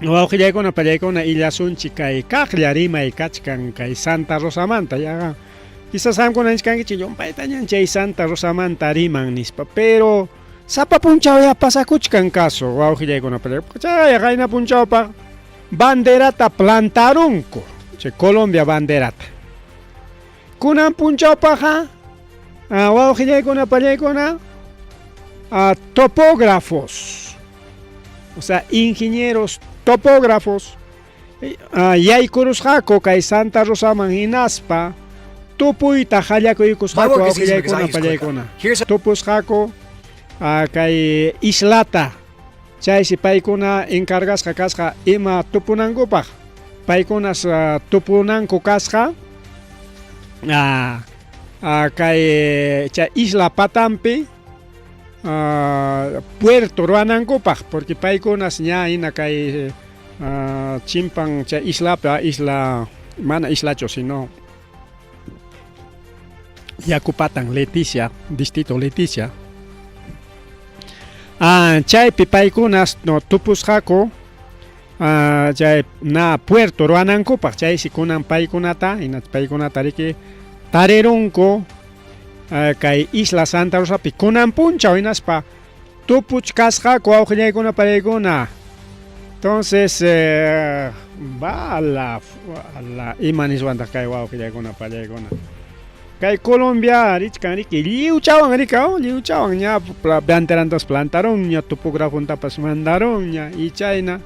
wawqillaykuna pallaykuna illasunchik kay kaqlla rimay kachkan kay Santa Rosamanta yaqa Quizás qamkuna nichkankichik llumpaytañan chay Santa Rosamanta riman nispa, pero sapa punchawya pasakuchkan caso wawqillaykuna chay qayna punchawpaq banderata plantarunku, chay Colombia banderata. Kunan punchawpaqqa wawqillaykuna pallaykuna topógrafos, o sea, ingenieros topógrafos yaykurusqaku kay Santa Rosaman hinaspa tupuyta qallakuykusqaku wawqillaykuna pallaykuna. Tupusqaku kay islata, chaysi paykuna encargasqa kasqa ima tupunankupaq, paykunas tupunanku kasqa kay chay isla patanpi puerto ruwanankupaq, porque paykunas ña hina kay chimpan chay islapi, isla mana islachu sino yaku patan Leticia, distrito Leticia. Chaypi paykunas no tupusqaku chay na puerto ruwanankupaq, chaysi kunan paykunata hina paykunata riki tarirunku kay isla Santa Rosapi kunan punchaw hinaspa tupuchkasqaku wawqillaykuna pallaykuna. Entonces va a la, a la ima niswantaq kay wawqillaykuna pallaykuna. Kay Colombia richkan riki lliwchawan rika, lliwchawan ña banderantapas plantarunña, topografontapas mandarunña y chayna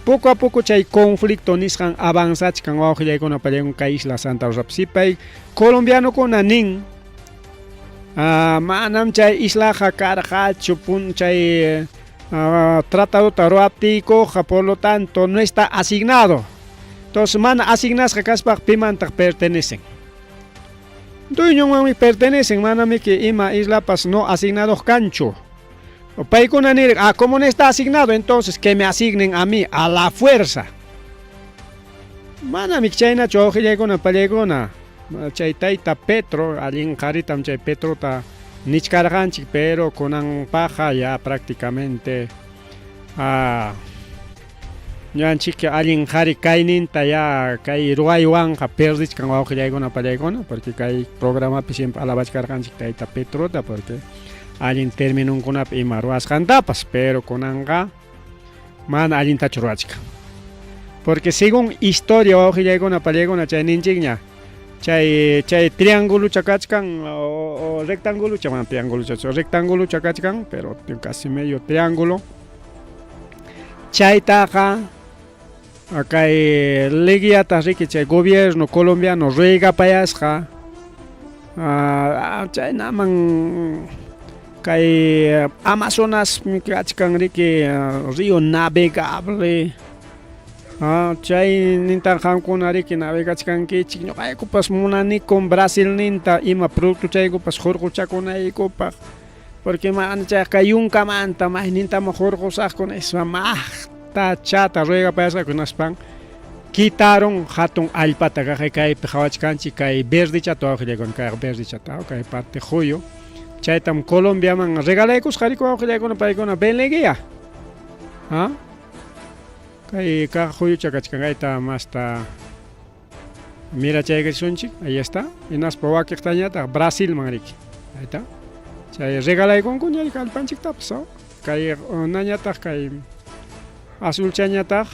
poco a poco chay conflicto nisqan avanzachkan wawqillaykuna pallaykuna kay isla Santa Rosapi. Si pay colombianokuna nin manam chay islaqa karqachu pun chay tratadota ruwaptiykuqa, por lo tanto no está asignado. Entonces mana asignasqa kaspaq pimantaq pertenecen. Dueñonmanmi pertenecen, manamiki ima islapas no asignado kanchu. Paykuna nir, como no está asignado, entonces que me asignen a mí a la fuerza. Manamiki chaynachu wawqillaykuna pallaykuna. Chay tayta Petro, allin qharitam chay Petrota nichkarqanchik, pero kunanpaqqa ya prácticamente ñuqanchik allin qhari kayninta ya kay ruwaywanqa perdichkan wawqillaykuna pallaykuna, porque kay programapi siempre alabachkarqanchik tayta Petrota, porque allin terminonkunapi ima ruwasqantapas, pero kunanqa mana allintachu ruwachkan. Porque según historia wawqillaykuna pallaykuna chay ninchikña, chay chay triangulucha kachkan o rectangulucha, mana trianguluchachu, rectangulucha kachkan, pero casi medio triángulo. Chaytaqa kay Leguiata riki chay gobierno colombiano ruegapayasqa chaynaman kay Amazonas kachkan riki río navegable, chay nintan qamkuna riki navegachkankichik, ñuqaykupas munanikum Brasilninta ima productochaykupas hurquchakunaykupaq, porque mana chayqa kay yunkamanta maynintaman hurqusaqku nispa maqta chata ruegapayasqaku, hinaspan quitaron hatun allpata kaqay kaypi qhawachkanchik kay verdechata wawqillaykuna, kayqa verdechata kay parte huyu, chaytam Colombiaman regalaykusqa riki wawqillaykuna paykuna Beleguía. Kay kaq huyucha kachkan kayta masta mirachaykachisunchik, ahí está, hinaspa wakiqtañataq Brasilman riki, ahí está, chay regalaykunkuña riki allpanchiktapas, kay nañataq kay azulchañataq,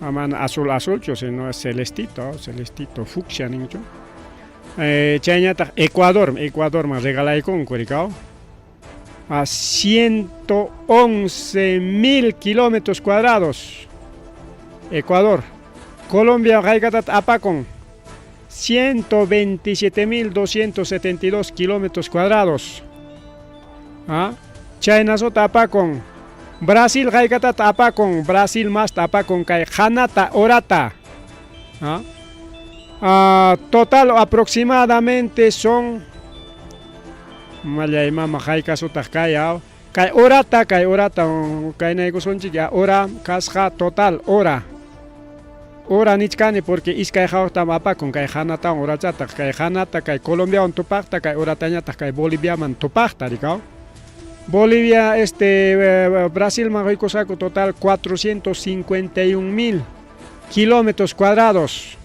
mana azul azulchu, sino celestito, celestito fucsia ninchu, chayñataq Ecuador, Ecuadorman regalaykunku rikaw, a 111.000 kilómetros cuadrados. Ecuador. Colombia haykatata apakun 127.272 kilómetros cuadrados. Chaynasota apakun. Brasil haykatata apakun. Brasil masta apakun kay hanata orata. Total aproximadamente son mallay mama haykasutaq kay kay orata kay orata kaynaykusunchik ya ora kasqa total ora ora nichkani porque iskay hawtam apakun kay hanatawan orachataq kay hanata kay Colombiawan tupaqta kay oratañataq kay Boliviaman tupaqta rikaw Bolivia Brasilman quykusqaku total 451.000 kilómetros cuadrados.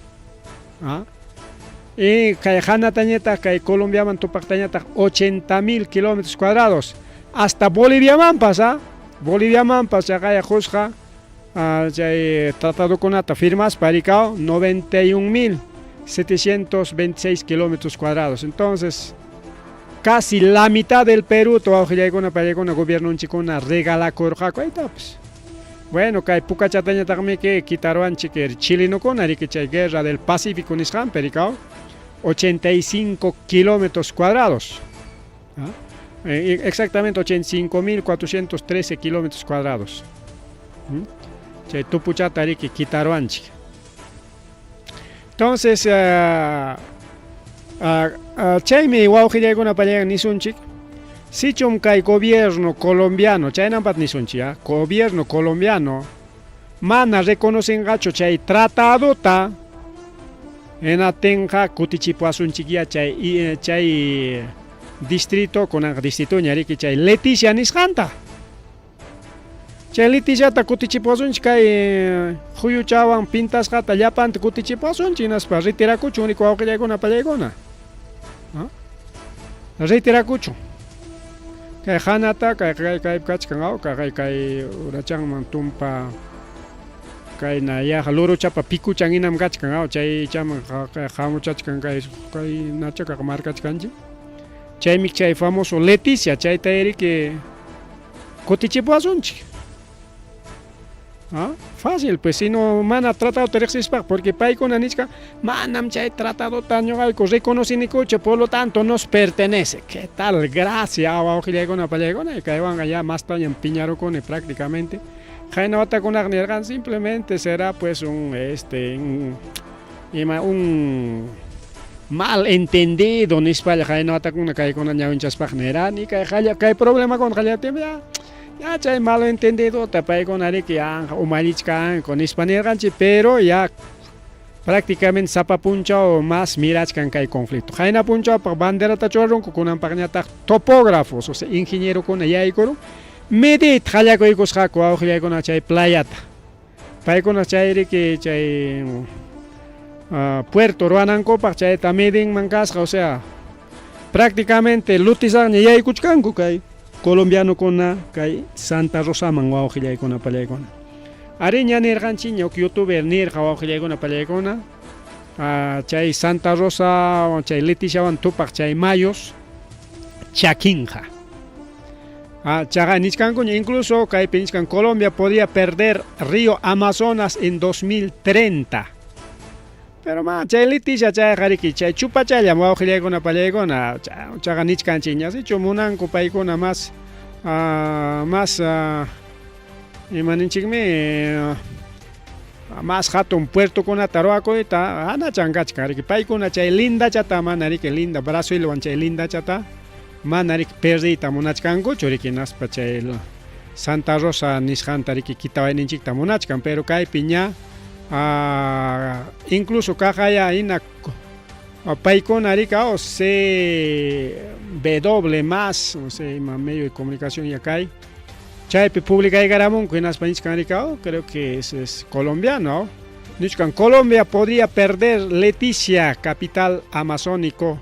Y kay hanatañataq kay Colombiaman tupaqtañataq 80 mil kilómetros cuadrados. Hasta Boliviamanpas, ¿ah? Boliviamanpas chaqaya qusqa chay tratadokunata firmaspa rikao 91.726 kilómetros cuadrados. Entonces, casi la mitad del Perú wawqillaykuna pallaykuna gobiernonchikuna regalakurqaku. Ahí está, pues. Bueno, kay pukachatañataqmi kitaruanchik chilenokuna riki chay guerra del Pacífico nisqanpi rikao 85 kilómetros cuadrados. ¿Ah? Exactamente 85.413 kilómetros cuadrados. Chay tupuchata riki kitaruanchik. Entonces, chaymi wawqillaykuna pallaykuna nisunchik, sichum kay gobierno colombiano, chaynampat nisunchik, ¿ah? Gobierno colombiano mana reconocenqachu chay tratadota, hinatinqa kutichipuwasunchikya chay chay distrito, kunanqa distritoña riki chay Leticia nisqanta. Chay Leticiata kutichipuwasunchik kay huyuchawan pintasqata llapanta kutichipuwasunchik hinaspa retirakuchun riki wawqillaykuna pallaykuna. ¿Ah? Retirakuchun. Kay hanata kay kay kaypi kachkan aw kay kay urachanman tumpa kayna yaqa luruchapa pikuchan hinam kachkan aw chay chaman hamuchachkan kay kay nachakaqa markachkanchik. Chaymi chay famoso Leticia chayta riki kutichipuwasunchik. ¿Ah? Fácil, pues si no mana tratado riqsispaq, porque paykuna nichkan manam chay tratadota ñuqayku reconocinikuchu, por lo tanto nos pertenece. ¿Qué tal? Gracias, wawqillaykuna pallaykuna, y kaywanqa ya mastañam piñarukuni prácticamente. Qayna watakunaqa nirqan simplemente será pues un este un, ima un mal entendido nispalla qayna watakuna kaykuna ñawinchaspaq nirani kay qalla kay problemakuna qallaptin ya ya chay malentendidota paykuna riki yanqa umallichkanku nispa nirqanchik, pero ya prácticamente sapa punchaw más mirachkan kay conflicto. Qayna punchawpaq banderata churarunku, kunanpaqñataq topógrafos, o sea, ingenierokuna yaykurun mediyta qallakuykusqaku wawqillaykuna chay playata. Paykuna chay riki chay puerto ruwanankupaq chayta medinman kasqa, o sea, prácticamente lutisaqña yaykuchkanku kay colombianokuna kay Santa Rosaman wawqillaykuna pallaykuna. Ari ña nirqanchikña huk youtuber nirqa wawqillaykuna pallaykuna chay Santa Rosa chay Leticiawan tupaq chay mayos chakinqa. Chaqa nichkankuña incluso kaypi nichkan Colombia podía perder río Amazonas en 2030. Pero ma chay Leticia chayqa riki chay chupachallam wawqillaykuna pallaykuna chaqa nichkanchikña sichu munanku paykuna más más ima ninchikmi más hatun puertokunata ruwakuyta hanachan kachkan riki paykuna chay lindachata mana riki linda Brasilwan chay lindachata mana riki perdiyta munachkankuchu riki hinaspa chay Santa Rosa nisqanta riki kitawayninchikta munachkan, pero kaypi ña incluso kaqaya hina paykuna riki CW más, no sé, ima medio de comunicación ya kay chaypi publicaykaramunku hinaspa nichkan riki creo que es colombiano, nichkan Colombia podría perder Leticia, capital amazónico.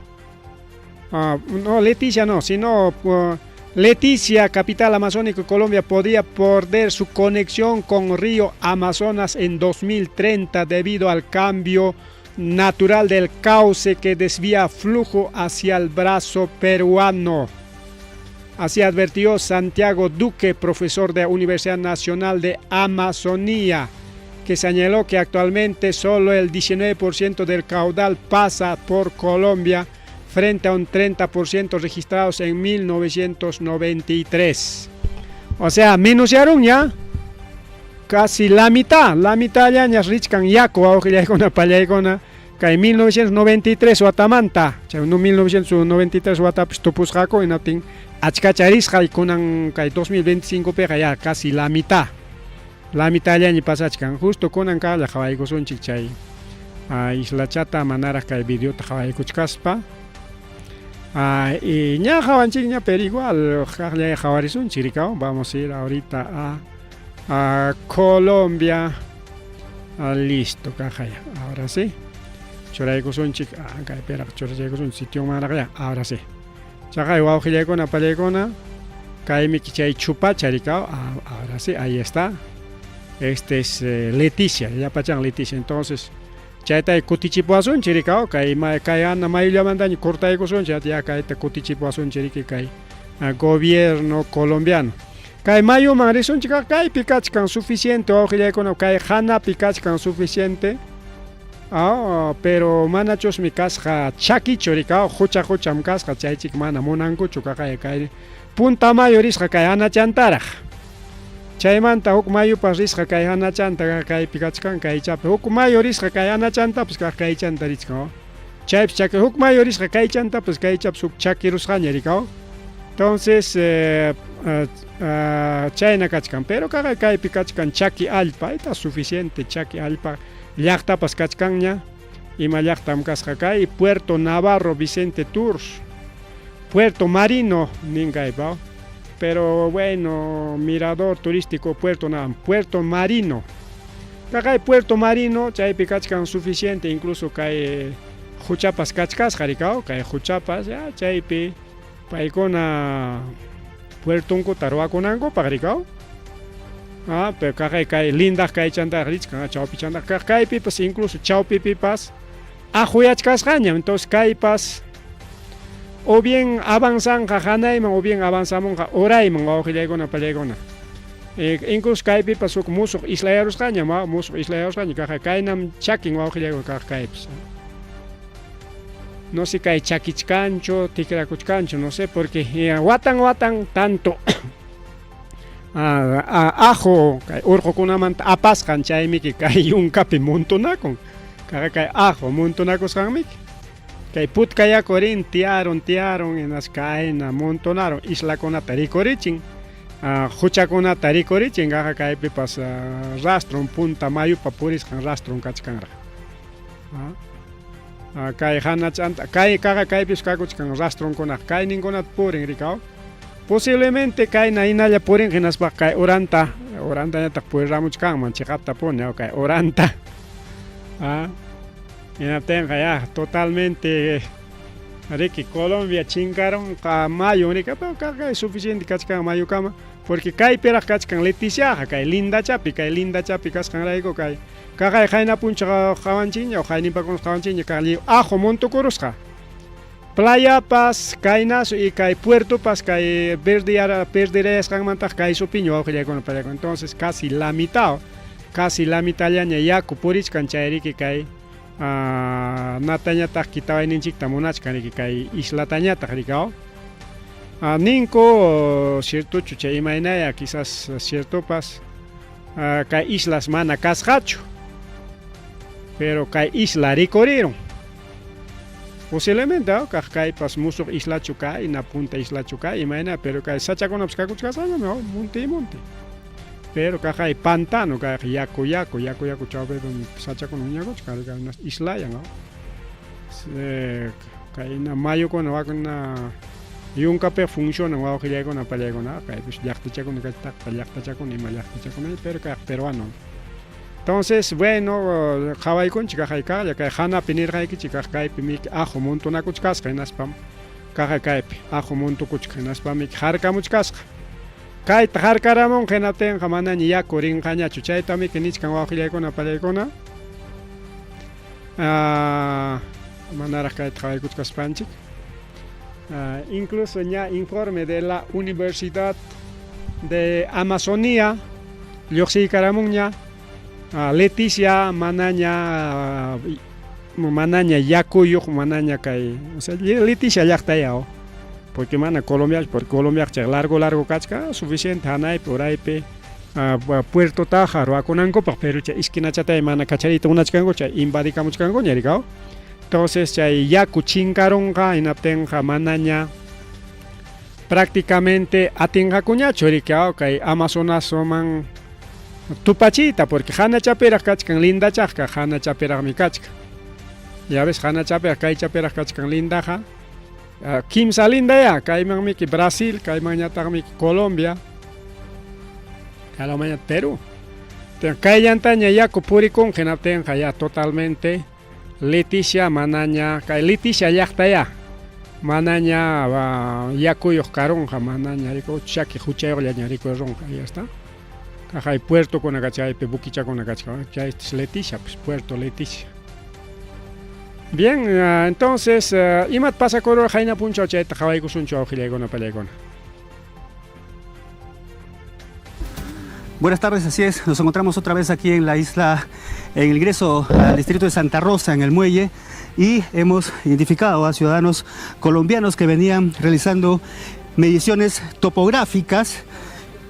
No, Leticia no, sino Leticia, capital amazónico de Colombia, podría perder su conexión con río Amazonas en 2030 debido al cambio natural del cauce que desvía flujo hacia el brazo peruano. Así advirtió Santiago Duque, profesor de la Universidad Nacional de Amazonía, que señaló que actualmente solo el 19% del caudal pasa por Colombia, frente a un 30% registrados en 1993. O sea, menuciaron ya casi la mitad ya richkan yaku wawqillaykuna pallaykuna kay 1993 watamanta, chay 1993 watapis tupusqaku hinaptin achkacha risqa kunan kay 2025 piqa ya casi la mitad. La mitad llaña pasachkan. Justo kunan kaqlla qhawaykusunchik chay islachata manaraq kay videota qhawaykuchkaspa. Y ña qhawanchikña, pero igual kaqlla qhawarisunchik rikaw. Vamos a ir ahorita a Colombia. Listo, kaqaya. Ahora sí. Churaykusunchik, kaypiraq churachaykusunchik sitionmanraqyá, ahora sí. Chaqay wawqillaykuna pallaykuna, kaymiki chay chupacha rikaw, ahora sí, ahí está. Este es Leticia, llapachan Leticia. Entonces, chayta kutichipuwasunchik rikaw, kay kay ana mayullamantaña cortaykusunchik, ya kayta kutichipuwasunchik riki kay gobierno colombiano. Kay mayuman risunchik, kaypi kachkan suficiente wawqillaykuna, kay hanapi kachkan suficiente. Pero manachusmi kasqa chakichu rikaw, qucha qucham kasqa, chaychik mana munankuchu kaqaya kay punta mayu risqa kay hanachantaraq. Chaymanta huk mayupas risqa kay hanachanta kaypi kachkan kaychapi, huk mayu risqa kay hanachantapas kaq kaychanta richkan. Chaypis chaki huk mayu risqa kaychantapas kaychapas huk chakirusqaña rikaw. Entonces chayna kachkan, pero kaqay kaypi kachkan chaki allpa, está suficiente chaki allpa. Llaqtapas kachkanña, ima llaqtam kasqa kay Puerto Navarro Vicente Tours, Puerto Marino nin kaypa, pero bueno, mirador turístico Puerto Navarro, Puerto Marino. Kaqay Puerto Marino chaypi kachkan suficiente, incluso kay huchapas kachkasqa rikaw, kay huchapas ya chaypi paykuna puertonkuta ruwakunankupaq rikaw. Pero kaqay kay lindaq kaychantaq richkan, chawpichantaq kaq kaypipas incluso chawpipipas aquyachkasqañam, entonces kaypas o bien avanzanqa hanayman o bien avanzamunqa urayman wawqillaykuna pallaykuna. Incluso kaypipas huk musuq islayarusqañam, musuq islayarusqaña kaqay kaynam chakin wawqillaykuna kaq kaypas. No sé kay chakichkanchu, tikrakuchkanchu, no sé, porque watan watan tanto ajo kay urqukunamanta apasqan chaymiki kay yunkapi montonakun. Kaqay kay ajo montonakusqanmiki. Kay putka yaku rin tiarun tiarun hinas kayna montonarun islakunata rikurichin, huchakunata rikurichin kaqa kaypipas rastron punta mayupa purisqan rastron kachkanraq. Kay hanachanta kay kaqa kaypis kakuchkan rastronkunaq kayninkunata purin rikaw. Posiblemente kayna hinalla purin hinaspa kay uranta urantañataq puriramuchkanman chiqaptapuni kay uranta. Hinaptinqa ya totalmente riki Colombia chinkarunqa mayu rika, pero kaqay suficiente kachkan mayukama, porque kaypiraq kachkan Leticiaqa kay lindachapi, kay lindachapi kasqanrayku kay kaqay qayna punchaw qawanchikña o qayninpakunas qawanchikña kaq ajo montukurusqa. Playapas kaynasu y kay puertopas kay verdirayasqanmantaq kay supiño wawqillaykuna pallaykuna. Entonces casi la mitad, casi la mitadllaña yaku purichkan chayriki kay natañataq kitawayninchikta munachkan riki kay islatañataq rikaw. Ninku ciertochu chay imaynaya quizás ciertopas kay islas mana kasqachu, pero kay isla rikurirun. Posiblemente kaq kaypas musuq islachu kay, na punta islachu kay, imayna, pero kay sachakunapas kakuchkasqañam, monte y monte. Pero kaqay pantano kayqa yaku yaku, yaku yaku chawpipim sachakuna wiñakuchkan islayan. Kayna mayukuna wakuna yunkapiqa funcionan wawqillaykuna pallaykuna, kaypis llaqtachakuna kachtaqa llaqtachakuna ima llaqtachakuna, pero kayqa peruano. Entonces, bueno, qhawaykunchik kaqay kaqlla kay hanapi nirqaykichik kaq kaypi miki ajo montonakuchkasqa hinaspam kaqay kaypi ajo montukuchka hinaspam miki harkamuchkasqa. Kayta harkaramunqa hinaptinqa manaña yaku rinqañachu, chayta miki nichkan wawqillaykuna pallaykuna. Manaraq kayta qhawaykuchkaspanchik. Incluso ña informe de la Universidad de Amazonía lluqsiykaramunña Leticia manaña manaña yakuyuq manaña kay, o sea, Leticia llaqtaya, porque mana Colombia, porque Colombia chay largo largo kachka suficiente hanaypi uraypi puertotaqa ruwakunankupaq, pero chay esquinachatay mana kachariyta munachkanku chay invadikamuchkankuña rikaw. Entonces chay yaku chinkarunqa hinaptinqa manaña prácticamente atinqakuñachu riki kay Amazonasman tupachiyta, porque hanachapiraq kachkan lindachaqqa, hanachapiraqmi kachkan. Ya ves, hanachapiraq kaychapiraq kachkan lindaqa. Kimsa lindaya, kaymanmiki Brasil, kaymanñataqmiki Colombia, kaylamanña Perú. Kayllantaña yaku purikunqa hinaptinqa ya totalmente Leticia manaña kay Leticia llaqtayá manaña yakuyuq karunqa manaña riku chaki huchayuqllaña rikurunqa ya está. Kaqay puertokuna kachaypi buquichakuna kachkan chay es Leticia pues Puerto Leticia. Bien, entonces imat pasakururqa qayna punchaw chayta qhawaykusunchu wawqillaykuna pallaykuna. Buenas tardes, así es. Nos encontramos otra vez aquí en la isla, en el ingreso al distrito de Santa Rosa, en el muelle, y hemos identificado a ciudadanos colombianos que venían realizando mediciones topográficas.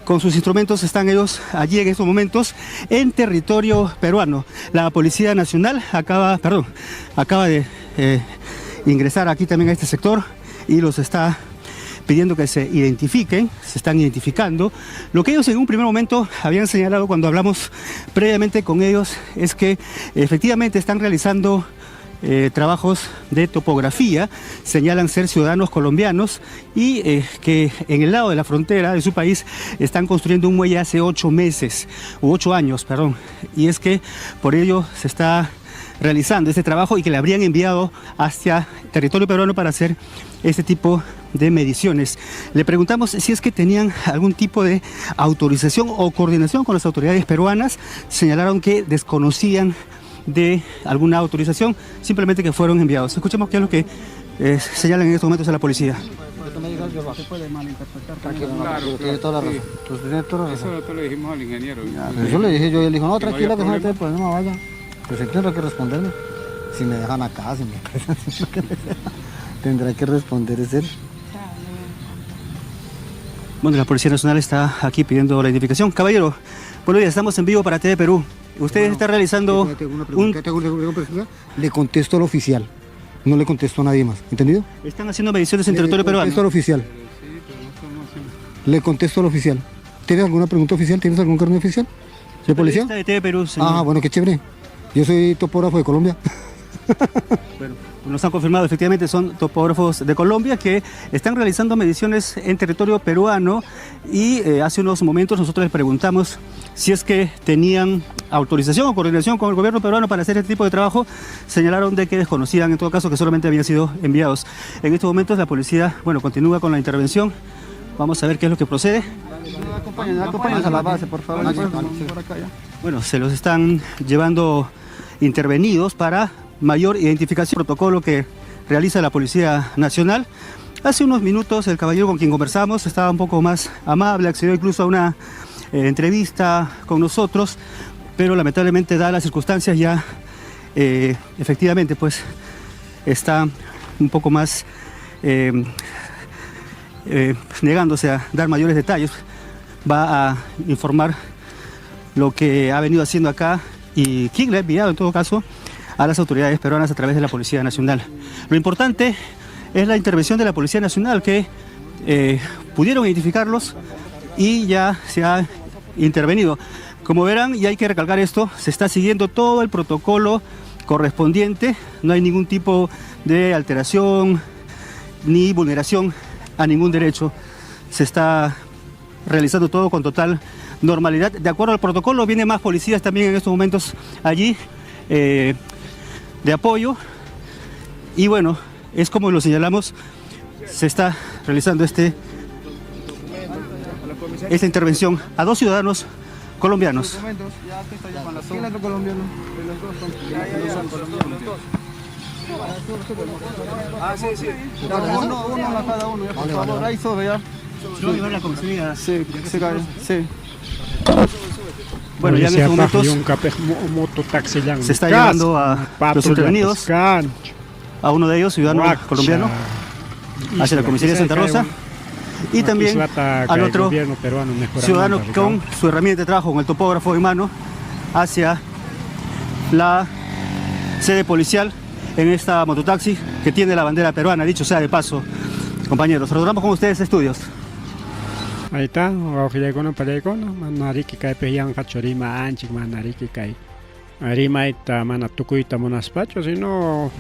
Con sus instrumentos están ellos allí en estos momentos en territorio peruano. La Policía Nacional acaba, perdón, acaba de ingresar aquí también a este sector y los está pidiendo que se identifiquen, se están identificando. Lo que ellos en un primer momento habían señalado cuando hablamos previamente con ellos es que efectivamente están realizando trabajos de topografía, señalan ser ciudadanos colombianos y que en el lado de la frontera de su país están construyendo un muelle hace 8 meses, u 8 años, perdón, y es que por ello se está realizando este trabajo y que le habrían enviado hacia territorio peruano para hacer este tipo de mediciones. Le preguntamos si es que tenían algún tipo de autorización o coordinación con las autoridades peruanas. Señalaron que desconocían de alguna autorización, simplemente que fueron enviados. Escuchemos qué es lo que señalan en estos momentos a la policía. Se puede malinterpretar. Claro, tiene toda la razón. Usted tiene toda la razón. Eso lo dijimos al ingeniero. Eso le dije yo y él dijo, no, tranquila, que no tiene problema, vaya. Pues él tendrá que responderme. Si me dejan acá, si me apresan, si lo que sea, tendrá que responder es él. Bueno, la Policía Nacional está aquí pidiendo la identificación. Caballero, buenos días, estamos en vivo para TV Perú. Usted está realizando Tengo una pregunta, tengo una pregunta. Le contesto al oficial, no le contesto a nadie más, ¿entendido? Están haciendo mediciones en territorio Le contesto peruano. al oficial. Le contesto al oficial. ¿Tienes alguna pregunta oficial? ¿Tienes algún carnet oficial? ¿De policía? Periodista de TV Perú, señor. Ah, bueno, qué chévere. Yo soy topógrafo de Colombia. Bueno, nos han confirmado, efectivamente son topógrafos de Colombia que están realizando mediciones en territorio peruano y hace unos momentos nosotros les preguntamos si es que tenían autorización o coordinación con el gobierno peruano para hacer este tipo de trabajo. Señalaron de que desconocían, en todo caso, que solamente habían sido enviados. En estos momentos la policía, bueno, continúa con la intervención. Vamos a ver qué es lo que procede. Acompáñenos a la base, por favor. Bueno, se los están llevando intervenidos para mayor identificación, protocolo que realiza la Policía Nacional. Hace unos minutos el caballero con quien conversamos estaba un poco más amable, accedió incluso a una entrevista con nosotros, pero lamentablemente, dadas las circunstancias, ya efectivamente pues está un poco más negándose a dar mayores detalles. Va a informar lo que ha venido haciendo acá y quién le ha enviado en todo caso a las autoridades peruanas a través de la Policía Nacional. Lo importante es la intervención de la Policía Nacional, que pudieron identificarlos y ya se ha intervenido. Como verán, y hay que recalcar esto, se está siguiendo todo el protocolo correspondiente, no hay ningún tipo de alteración ni vulneración a ningún derecho. Se está realizando todo con total normalidad. De acuerdo al protocolo, vienen más policías también en estos momentos allí de apoyo. Y bueno, es como lo señalamos, se está realizando esta intervención a 2 ciudadanos colombianos. Ah, sí, sí. Uno, uno a cada uno, ya, por favor. Ahí sube ya. Sí, sí, sí. Bueno, ya en estos momentos se está llevando a los intervenidos, a uno de ellos, ciudadano colombiano, hacia la comisaría de Santa Rosa, y también al otro ciudadano con su herramienta de trabajo, con el topógrafo en mano, hacia la sede policial en esta mototaxi que tiene la bandera peruana, dicho sea de paso. Compañeros, retornamos con ustedes a estudios. Ahí está, wawqillaykuna pallaykuna, mana riki kaypi yanqachu rima anchik, mana riki kay rimayta mana tukuyta munaspachu, sino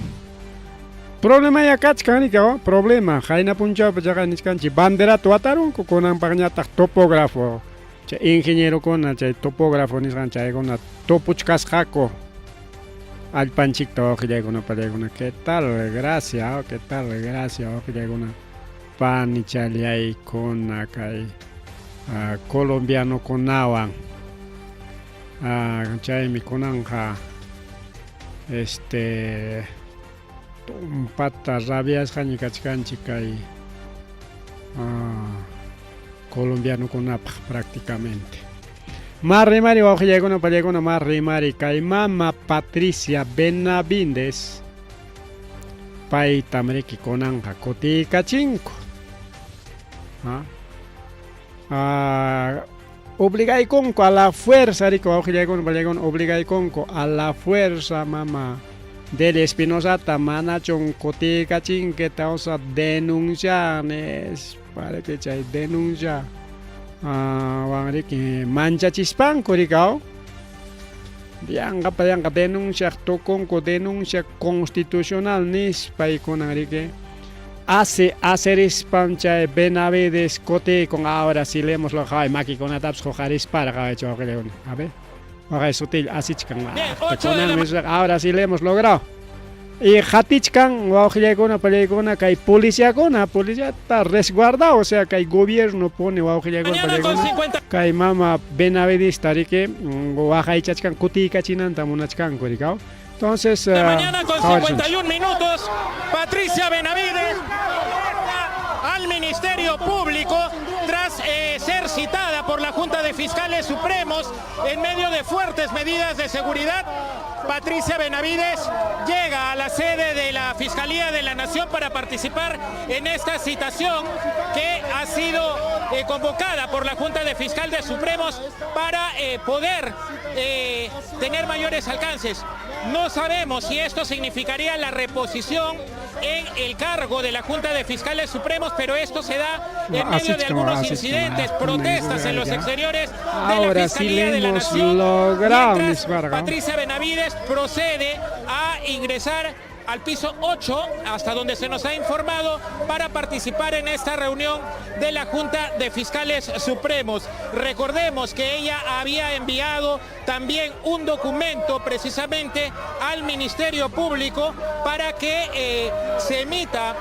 problema ya kachkan riki, oh, problema. Qayna punchawpi chaqay nichkanchik banderata watarunku, kunanpaqñataq topógrafo, chay ingenierokuna, chay topógrafo nisqan chaykuna tupuchkasqaku. Allpanchikta wawqillaykuna pallaykuna qué tal gracia qué tal gracia wawqillaykuna panichallaykuna kay colombianokunawan chaymi kunanqa este tumpata rabiasqaña kachkanchik kay colombianokunapaq prácticamente. Ma rimari wawqillaykuna pallaykuna ma rimari kay mama Patricia Benavides paytam riki kunanqa kutiykachinku. Obligaykunku a la fuerza riki wawqillaykuna pallaykuna obligaykunku a la fuerza mama Delia Espinosata manachun kutiykachinki tawsa denuncia nispa riki chay denuncia wan riki manchachispanku riki aw yanqapa yanqa denunciaq tukunku denuncia constitucional nispaykunan riki Hace aserispam chay Benavides kutiykun ahora si leemos lo qhaway makikunatapas huqarispara qhaway chay wawqillakuna a ver waqay sutilla asichkan kunanmi ahora si le hemos logrado y qatichkan wawqillaykuna pallaykuna kay policiakuna policiata resguardado o sea kay gobierno pone wawqillaykuna pallaykuna kay mama Benavidesta riki waqaychachkan kutiykachinanta munachkanku rikaw. Entonces, De mañana con 51 minutos, Patricia Benavides al Ministerio Público tras ser citada por la Junta de Fiscales Supremos en medio de fuertes medidas de seguridad. Patricia Benavides llega a la sede de la Fiscalía de la Nación para participar en esta citación que ha sido convocada por la Junta de Fiscales Supremos para poder tener mayores alcances. No sabemos si esto significaría la reposición en el cargo de la Junta de Fiscales Supremos, pero esto se da en medio de algunos incidentes, protestas en los exteriores de la Fiscalía de la Nación. Mientras Patricia Benavides procede a ingresar al piso 8, hasta donde se nos ha informado, para participar en esta reunión de la Junta de Fiscales Supremos. Recordemos que ella había enviado también un documento precisamente al Ministerio Público para que se emita,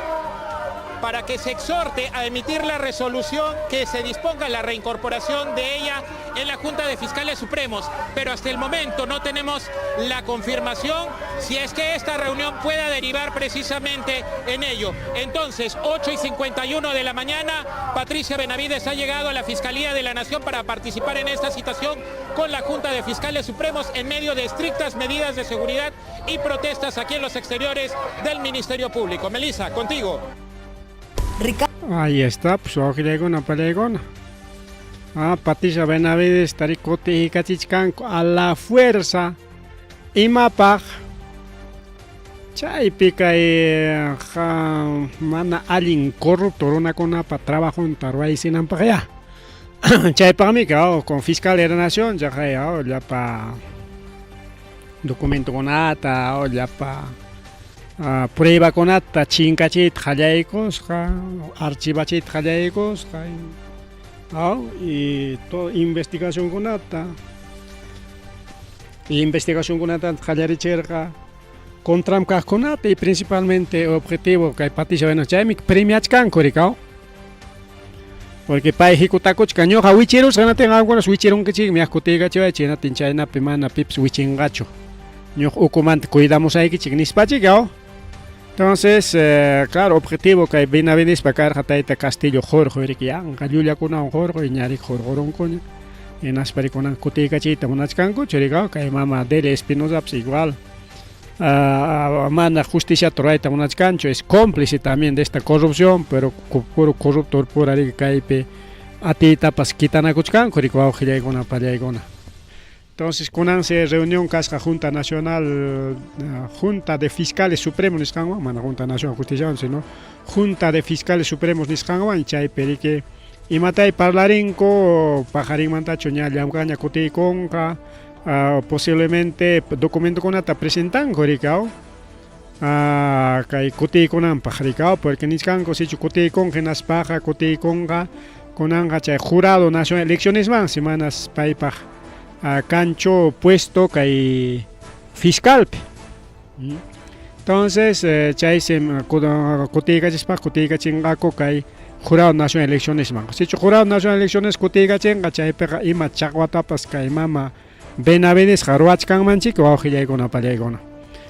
para que se exhorte a emitir la resolución que se disponga la reincorporación de ella en la Junta de Fiscales Supremos, pero hasta el momento no tenemos la confirmación si es que esta reunión pueda derivar precisamente en ello. Entonces, 8:51 de la mañana, Patricia Benavides ha llegado a la Fiscalía de la Nación para participar en esta citación con la Junta de Fiscales Supremos en medio de estrictas medidas de seguridad y protestas aquí en los exteriores del Ministerio Público. Melissa, contigo. Ricardo. Ahí está, pues wawqillaykuna pallaykuna. Ah, Patricia Benavides tari kutiykachichkanku a la fuerza imapaq chaypi kay mana allin corrupto runakunapa trabajonta ruwaysinanpaq ya. Chaypaqmi con fiscal de la nación chaqay llapa documentokunata llapa pruebakunata chinkachiyta qallaykusqa, archivachiyta qallaykusqa y todo investigacionkunata qallarichirqa contram kaqkunata y principalmente objetivo kay Patricia Benavides chaymi premiachkanku rikaw porque pay hikutakuchkan ñuqa wichirusqa hinatin qamkunas wichirunkichikmi kutiykachiwaychik hinatin chaynapi mana pipas wichinqachu ñuqa ukumanta cuidamusaykichik nispachik. Entonces, claro, objetivo kay Benavidespa karqa tayta Castillo hurquy riki yanqa llullakunawan hurquy ñarik hurqurunkuña hinaspa rikunan kutiykachiyta munachkankuchu rikaw kay mama Delia Espinozapas igual mana justiciata rurayta munachkanchu, es cómplice también de esta corrupción, pero puro corrupto pura riki kaypi atiytapas kitanakuchkanku riki wawqillaykuna pallaykuna. Entonces, kunansi reunión kasqa Junta Nacional, Junta de Fiscales Supremos nisqanwan, mana Junta Nacional Justicia, sino Junta de Fiscales Supremos nisqanwan, chaypi riki imatay parlarinku paqarinmantachu ña llamk'aña kutiykunqa, posiblemente documentokunata presentanku rikaw kay kutiykunanpaq rikaw, porque nichkanku sichu kutiykunqa hinaspaqa kutiykunqa kunanqa chay jurado nacional eleccionesmansi manas paypaq kanchu puesto kay fiscalpi. Entonces, chaysi kutiykachispa kutiykachinqaku kay Jurado Nacional de Eleccionesman. Sichu Jurado Nacional de Elecciones kutiykachinqa, chaypiqa ima chaqwatapas kay mama Benavidesqa ruwachkanmanchik wawqillaykuna pallaykuna.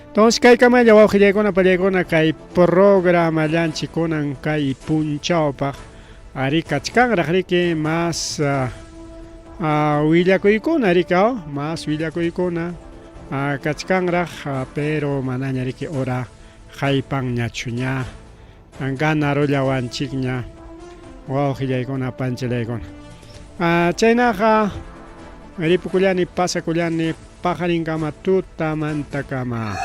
Entonces, kaykamalla wawqillaykuna pallaykuna kay programallanchik kunan kay punchawpaq ari kachkanraq riki mas willakuykuna riki mas willakuykuna kachkanraq, pero manaña riki hora haypanñachu ña ganarullawanchikña wawqillaykuna panchillaykuna. Chaynaqa ripukullani pasakullani paqarinkama tutamantakama.